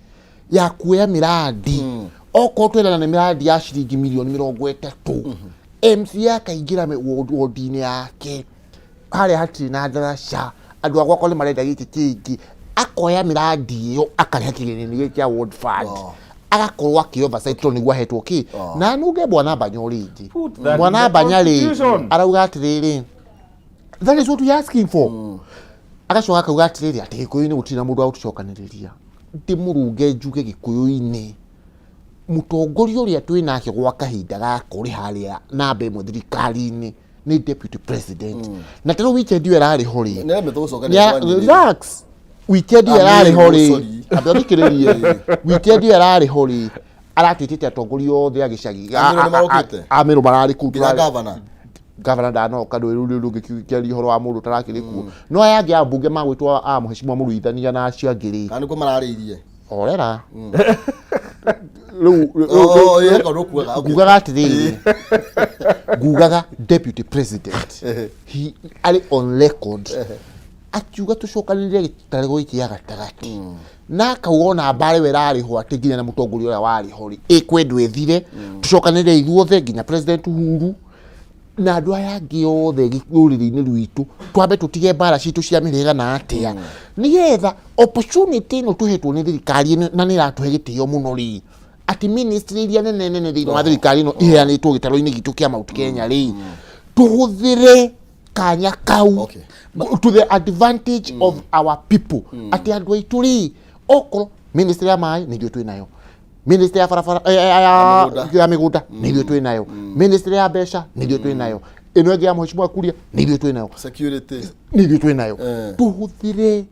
ya kuoya mĩradi. Okorwo twerana nĩ mĩradi ya ciringi mirioni 30, MCA akaingĩra wodi-inĩ yake harĩa hatirĩ na ndaraca, andũ a gwakwa nĩ marenda gĩkĩ kĩngĩ, akoya mĩradi ĩyo akarehe kĩgĩna-inĩ gĩkĩ kĩa ward fund, agakorwo akĩ oversight tondũ nĩguo ahetwo kĩ. Na nunge Bwana Banya o rĩngĩ. Put that in Bwana the Banya rĩ, constitution. arauga atĩrĩrĩ, that is what we are asking for. Agacoka akauga atĩrĩrĩ, atĩ Gĩkũyũ-inĩ gũtirĩ na mũndũ wa gũtũcokanĩrĩria. Ndĩmũrũnge njuge Gĩkũyũ-inĩ mũtongoria ũrĩa twĩ nake gwa kahinda gaka ũrĩ harĩa namba ĩmwe thirikari-inĩ nĩ deputy president. Na tarĩu weekend ĩyo ĩrarĩ ho rĩ, Nĩaremete gũcokanĩrĩria kwanjĩrĩria. Relax, weekend ĩyo ĩrarĩ ho rĩ, Sorry. amba ũthikĩrĩrie, weekend ĩyo ĩrarĩ ho rĩ, aratwĩtĩte atongoria othe a gĩcagi. A Meru nĩmarokĩte? A Meru mararĩ kũu. Nginya gavana? Gavana ndanoka, ndũĩ rĩu rĩu rũngĩkĩaria ũhoro wa mũndũ ũtarakĩrĩ kuo. No aya angĩ ambunge magwĩtwo a mũhecimwa mũruithania na acio angĩ rĩ, Kana nĩkuo mararĩirie? Horera rĩu. Oh, ĩĩ, korwo ũkuaga, okay. Ngugaga atĩrĩrĩ, ngugaga deputy president he arĩ on record akiuga tũcokanĩrĩre gĩtarĩ gĩkĩ gĩa gatagatĩ, na akauga ona mbara ĩyo ĩrarĩ ho atĩ nginya na mũtongoria ũrĩa warĩ ho rĩ, ĩkwendwo ĩthire, tũcokanĩrĩre ithuothe nginya President Uhuru na andũ aya angĩ othe rũrĩrĩ-inĩ rwitũ, twambe tũtige mbara citũ cia mĩhĩrĩga na atĩa, nĩgetha opportunity ĩno tũhetwo nĩ thirikari ĩno, na nĩ ĩratũhe gĩtĩo mũno rĩ, atĩ ministry iria nene nene thĩinĩ wa thirikari ĩno iheanĩtwo gĩtaro-inĩ gitũ kĩa Mount Kenya rĩ, tũhũthĩre kanya kau to the advantage of our people, atĩ andũ aitũ rĩ, okorwo ministry ya maĩ nĩ ithuĩ twĩ nayo, ministry ya barabara Ya mĩgũnda. Ya mĩgũnda nĩ ithuĩ twĩ nayo, ministry ya mbeca nĩ ithuĩ twĩ nayo, ĩno ĩngĩ ya mheshimiwa Kuria nĩ ithuĩ twĩ nayo, Security. Nĩ ithuĩ twĩ nayo. Tũhũthĩre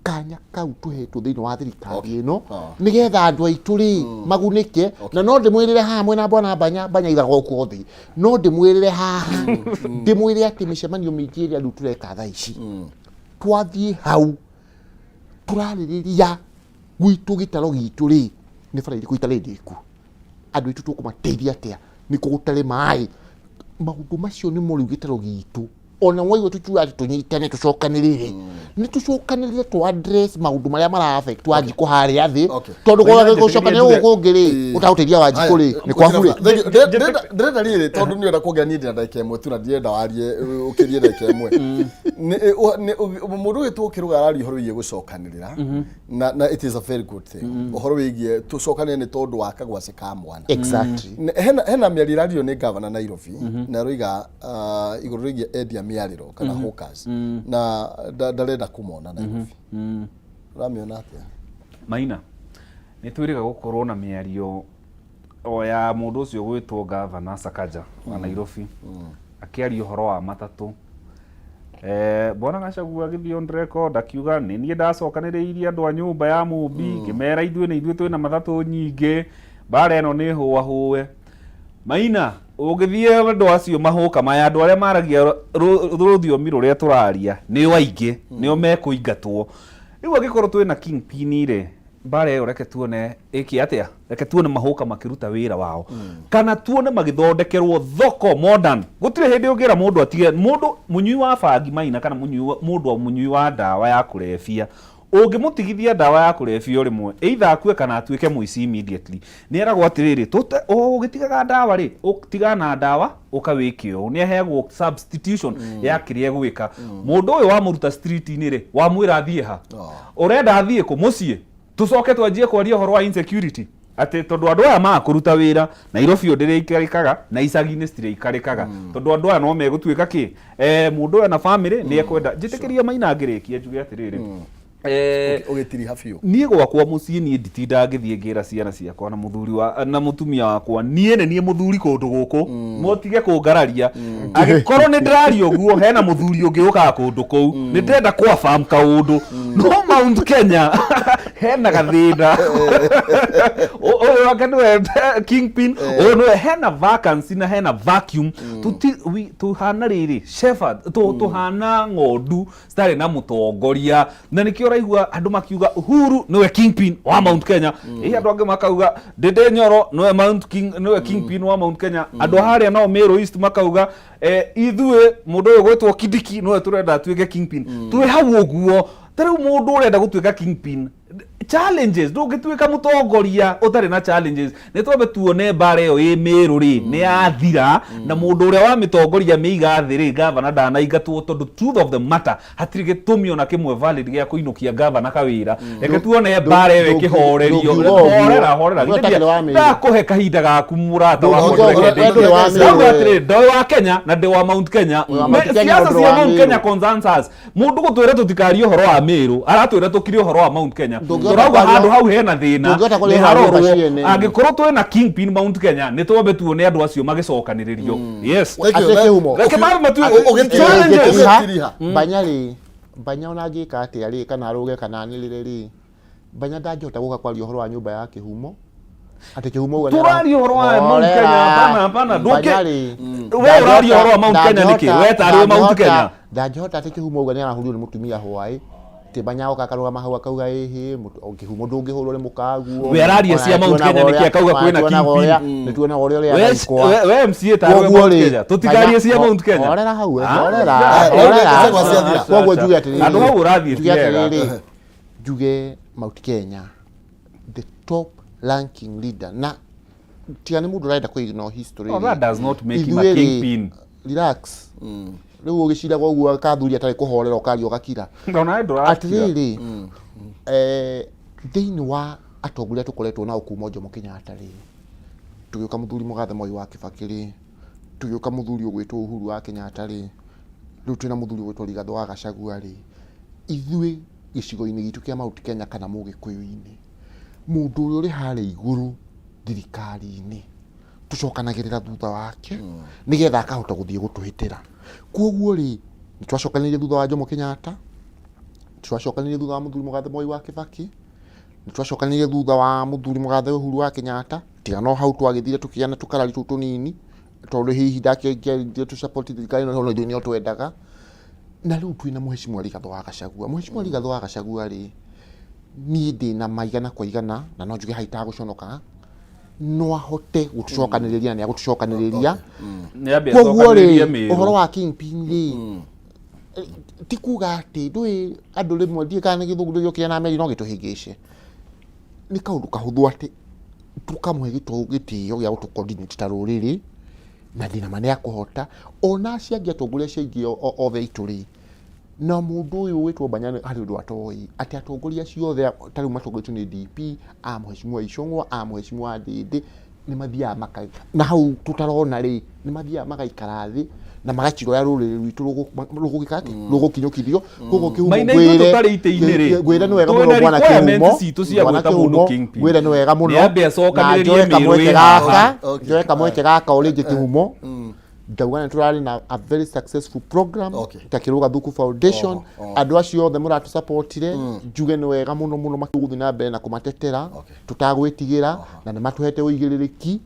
kanya kau tũhetwo thĩinĩ wa thirikari ĩno nĩgetha andũ aitũ rĩ magunĩke. Na no ndĩmwĩrĩre haha mwena Bwana Banya, Banya igaga okuo thĩ, no ndĩmwĩrĩre haha, ndĩmwĩre atĩ mĩcemanio mĩingĩ ĩrĩa rĩu tũreka thaa ici, twathiĩ hau tũrarĩrĩria gwitũ gĩtaro gitũ rĩ, nĩ bara irĩkũ itarĩ ndĩku, andũ aitũ tũkũmateithia atĩa, nĩkũ gũtarĩ maĩ, maũndũ macio nĩmo rĩu gĩtaro gitũ. Ona waigua tũkiuga atĩ tũnyitane tũcokanĩrĩre, nĩ tũcokanĩrĩre tũ address maũndũ marĩa mara affect Wanjikũ harĩa thĩ, tondũ gũcokanĩrĩra gũkũ kũngĩ rĩ, ũtagũteithia Wanjikũ rĩ, nĩ kwa bure. Ndĩrenda rĩrĩ, tondũ nĩ ũrenda kuongera, niĩ ndĩna ndagĩka ĩmwe tu na ndirenda warie ũkĩrie ndagĩka ĩmwe. Mũndũ ũgĩtwo Kĩrũga araria ũhoro wĩgiĩ gũcokanĩrĩra, na it is a very good thing, ũhoro wĩgiĩ tũcokanĩrĩre nĩ tondũ wa kagwacĩ ka mwana. Hena mĩario ĩrario nĩ gavana Nairobi, na aroiga igũrũ rĩgiĩ endia mĩarĩro kana hawkers, na ndarenda kũmona Nairobi. Ũramĩona atĩa? Maina, nĩ twĩrĩga gũkorwo na mĩario o ya mũndũ ũcio gwĩtwo gavana Sakaja wa Nairobi akĩaria ũhoro wa matatũ. Bwana Gachagua agĩthiĩ on record akiuga nĩ niĩ ndacokanĩrĩirie andũ a nyũmba ya Mũmbi, ngĩmera ithuĩ nĩ ithuĩ twĩna matatũ nyingĩ, mbara ĩno nĩ hũahũe. Maina, ũngĩthiĩ andũ acio mahũka maya, andũ arĩa maragia rũthiomi rũrĩa tũraria nĩo aingĩ, nĩo mekũingatwo. Rĩu angĩkorwo twĩna kingpin rĩ, mbara ĩyo reke tuone ĩkĩ atĩa, reke tuone mahũka makĩruta wĩra wao, kana tuone magĩthondekerwo thoko modern. Gũtirĩ hĩndĩ ũngĩra mũndũ atige, mũndũ mũnyui wa bangi, Maina, kana mũndũ mũnyui wa ndawa ya kũrebia, ũngĩmũtigithia ndawa ya kũrebia o rĩmwe, either akue kana atuĩke mũici immediately. Nĩ eragwo atĩrĩrĩ, ũgĩtigaga ndawa rĩ, ũtigana na ndawa ũka wĩke ũũ. Nĩ aheagwo substitution ya kĩrĩa egwĩka. Mũndũ ũyũ wamũruta street-inĩ rĩ, wamwĩra athiĩ ha? Ũrenda athiĩ kũ? Mũciĩ? Tũcoke twanjie kwaria ũhoro wa insecurity. Atĩ tondũ andũ aya maga kũruta wĩra, Nairobi ĩyo ndĩrĩikarĩkaga na icagi-inĩ citirĩikarĩkaga. Tondũ andũ aya no megũtuĩka kĩ? Eh, mũndũ ũyũ ena family nĩ ekwenda. Njĩtĩkĩria Maina ngĩrĩkia njuge atĩrĩrĩ. Ũgĩtiriha biũ. Niĩ gwakwa mũciĩ niĩ nditindaga ngĩthiĩ ngĩra ciana ciakwa na mũthuri wa na mũtumia wakwa niĩ nĩ niĩ mũthuri kũndũ gũkũ mũtige kũngararia angĩkorwo nĩ ndĩraria ũguo hena mũthuri ũngĩ ũkaga kũndũ kũu nĩ ndĩrenda kwa farm kaũndũ no Mount Kenya hena gathĩna ũyũ wake nĩwe kingpin ũyũ nĩwe hena vacancy na hena vacuum Tuti, we, tuhana rĩrĩ shepherd tuhana ng'ondu citarĩ na mũtongoria na nĩkĩo ũraigua andũ makiuga Uhuru nĩwe kingpin wa Mount Kenya ĩ andũ angĩ makauga Ndindi Nyoro nĩwe Mount King nĩwe kingpin wa Mount Kenya andũ harĩa nao Meru East makauga ithuĩ mũndũ ũyũ gwĩtwo Kindiki nĩwe tũrenda atuĩke kingpin twĩ hau ũguo ta rĩu mũndũ ũrenda gũtuĩka kingpin challenges ndũngĩtuĩka mũtongoria ũtarĩ na challenges nĩ twambe tuone mbara ĩyo ĩ Mĩrũ rĩ nĩ yathira na mũndũ ũrĩa wamĩtongoria amĩiga thĩ rĩ gavana ndanaingatwo tondũ truth of the matter hatirĩ gĩtũmi ona kĩmwe valid gĩa kũinũkia gavana kawĩra reke tuone mbara ĩyo ĩkĩhorerio Ndũngiuga ũguo. horera horera Ũguo ũtakĩrĩ wa Mĩrũ. ndakũhe kahinda gaku mũrata wakwa Ndũngiuga ndũreke ũguo, we ndũrĩ wa ndĩkie. Ndauga Mĩrũ, we. atĩrĩ ndĩ wa Kenya na ndĩ wa Mount Kenya Wĩ wa Mount Me- Kenya, siasa ndũrĩ cia wa Mount Mĩrũ. Kenya concerns us Mũndũ gũtwĩra tũtikarie ũhoro wa Meru, aratwĩra tũkire ũhoro wa Mount Kenya. Ndũngĩhota Tũrauga kwaria- handũ hau hena thĩna, ndũngĩhota kwaria nĩ ũhoro wa nyũmba harorwo. ciene. Angĩkorwo twĩna kingpin Mount Kenya, nĩ twambe tuone andũ acio magĩcokanĩrĩrio. Yes. Thank you. Atĩ kĩhumo. Reke mambe matue Ũgĩtiriha. challenges. Ũgĩtiriha. Banya rĩ, Banya ona angĩka atĩa rĩ, kana arũge kana anĩrĩre rĩ, Banya ndangĩhota gũka kwaria ũhoro wa nyũmba ya kĩhumo. Atĩ kĩhumo uga nĩ ara- Tũraria ũhoro wa Mount Kenya, Horera. hapana, hapana. Ndũngĩ- Banya rĩ, We ũraria ũhoro wa Mount Kenya nĩkĩ? We tarĩ we Mount Kenya. Ndangĩhota atĩ kĩhumo uga nĩ arahũrirwo nĩ mũtumia hwaĩ. Atĩ Banya oka akarũgama hau akauga ĩhĩ, kĩhumo ndũngĩhũrwo nĩ mũkaguo. We araria cia Mount Kenya nĩkĩ akauga kwĩna kingpin? Nĩtuonaga ũrĩa ũrĩa We- anaikwa. we MCA tarĩ we Kwoguo Mount rĩ, Kenya. Tũtikarie cia Banya- Mount Kenya. Horera hau, Ah, horera, Ah, horera. aca, aca, Kwoguo njuge atĩrĩrĩ. Handũ hau ũrathiĩ Njuge ti wega. atĩrĩrĩ, njuge Mount Kenya the top ranking leader na tiga nĩ mũndũ ũrenda kũ ignore history Oh, that does not make him a Ithuĩ rĩ, kingpin. relax rĩu ũgĩciraga ũguo kathuri atarĩ kũhorera ũkaria ũgakira Ona ndũrakira. atĩrĩrĩ thĩinĩ wa atongoria tũkoretwo nao kuma Jomo Kenyatta rĩ tũgĩũka mũthuri mũgathe Moi wa Kibaki rĩ tũgĩũka mũthuri ũgwĩtwo Uhuru wa Kenyatta rĩ rĩu twĩna mũthuri ũgwĩtwo Rigathĩ wa Gachagua rĩ ithuĩ gĩcigo-inĩ gitũ kĩa Mount Kenya kana mũgĩkũyũ-inĩ mũndũ ũrĩa ũrĩ harĩa igũrũ thirikari-inĩ tũcokanagĩrĩra thutha wake nĩgetha akahota gũthiĩ gũtũhĩtĩra koguo rĩ nĩ twacokanĩrĩire thutha wa Jomo Kenyatta twacokanĩrĩire thutha wa mũthuri mũgathe Moi wa Kibaki nĩ twacokanĩrĩire thutha wa mũthuri mũgathe Uhuru wa Kenyatta tiga no hau twagĩthire tũkĩgĩa na tũkarari tũu tũnini tondũ hihi ndakĩngĩarire tũ support thirikari ĩno no ithuĩ nĩo twendaga na rĩu twĩna mũhecimwa Rigathĩ wa Gachagua mũhecimwa Rigathĩ wa Gachagua rĩ niĩ ndĩna ma igana kwa igana na no njuge haitagũconoka no ahote gũtũcokanĩrĩria na nĩ agũtũcokanĩrĩria Nĩ ambe koguo acokanĩrĩrie rĩ Mĩrũ. ũhoro wa kingpin rĩ ti kuga atĩ ndũĩ andũ rĩmwe ndiũĩ kana nĩ gĩthũngũ gĩokire na meri no gĩtũhĩngĩce nĩ kaũndũ kahũthũ atĩ tũkamũhe gĩtĩo gĩa gũtũ coordinate ta rũrĩrĩ na ndĩna ma nĩ akũhota ona acio angĩ atongoria acio aingĩ othe aitũ rĩ na mũndũ ũyũ wĩtwo Banya harĩ ũndũ atoĩ atĩ atongoria acio othe ta rĩu matongoretio nĩ DP a mũhecimiwa Icũng'wa a mũhecimiwa Ndĩndĩ nĩ mathiaga maka na hau tũtarona rĩ nĩ mathiaga magaikara thĩ na magaciroya rũrĩrĩ rwitũ rũgũgĩka atĩ rũgũkinyũkithio koguo kĩhumo Maina ithuĩ ngwĩre tũtarĩ itĩ-inĩ rĩ, ngwĩre nĩ wega twĩna mũno bwana requirements kĩhumo citũ cia bwana gwĩta mũndũ kĩhumo kingpin. ngwĩre nĩ wega mũno Nĩ ambe na acokanĩrĩrie njoe mĩrũ kamweke ĩ haha. gaka Okay. njoe kamweke gaka o rĩngĩ kĩhumo ndauga nĩ tũrarĩ na a very successful program Okay. ta Kĩrũga Thuku Foundation Oho, oho. andũ acio othe mũratũsupportire njuge nĩ wega mũno mũno makĩgũthiĩ na mbere na kũmatetera Okay. tũtagwĩtigĩra na nĩ matũhete ũigĩrĩrĩki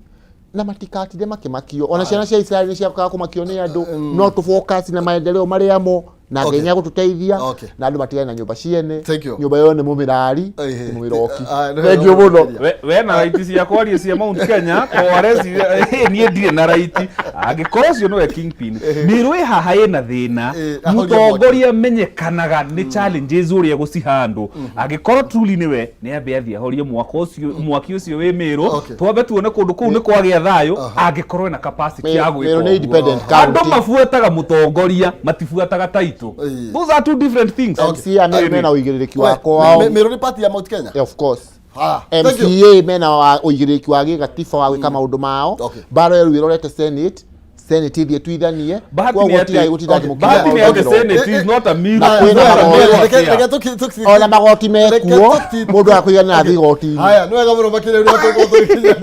na matikatinde makĩmakio ona ciana cia Israeli nĩ ciakaga kũmakio nĩ andũ no tũ focus na maendeleo marĩa mo na Ngai Okay. nĩ agũtũteithia Okay. na andũ matigane na nyũmba ciene Thank you. nyũmba yone mũmĩrari Ehe. mũmĩroki Ah, nĩ thengiũ mũno We na raiti cia kwaria cia Mount Kenya kwareciria niĩ ndirĩ na raiti angĩkorwo ũcio nĩwe kingpin mĩrũ ĩ haha ĩna thĩna Eh, ahorie mũtongoria menyekanaga nĩ challenges ũrĩa gũcihandũ angĩkorwo truly nĩwe nĩ ambe athiĩ ahorie mwaka ũcio mwaki ũcio wĩ mĩrũ Okay. twambe tuone kũndũ kũu nĩ kwagĩa thayũ angĩkorwo ena capacity ya Mĩrũ gwĩka nĩ ũguo. independent andũ county. mabuataga mũtongoria matibuataga title Ĩĩ. those are two different things MC a Meru mena ũigĩrĩrĩki We, wakwa wao Meru nĩ party ya Mount Kenya Yeah, of course. Ah, thank you. MCA mena wa ũigĩrĩrĩki wa gĩgatiba wa gwĩka maũndũ mao. Okay. Mbara ĩyo rĩu ĩrorete Senate, Senate ĩthiĩ ĩtuithanie. Bahati Koguo nĩ tigai atĩ- gũtinda okay, mũkiuga bahati nĩ maũndũ atĩ mĩrongo. Senate is not a mirror. Na kwĩna Is not a magoti. mirror Reke- affair. reke tuki- Ona magoti reke mekuo mũndũ akũigana athiĩ igoti-inĩ. Haya, nĩ wega mũno makĩria rĩrĩa tũgũkorwo tũgĩkinya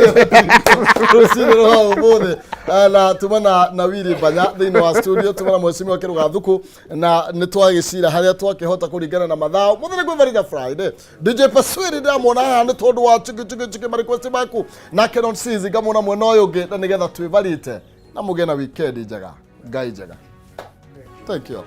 rũcinĩ rwa ũmũthĩ. Na tuma na Willy Mbanya thĩinĩ wa studio, tuma na mheshimiwa Kĩrũga Thuku, na nĩ twagĩcira harĩa twakĩhota kũringana na mathaa. Mũthĩ nĩ kwĩ Friday. DJ Paswiri ndĩramwona haha nĩ tondũ wa chiki chiki chiki ma request maku, nake Ron Sizz ngamwona mwena ũyũ ũngĩ, na nĩgetha twĩvarĩte na mũgĩe na weekend njega. Ngai njega. Thank you.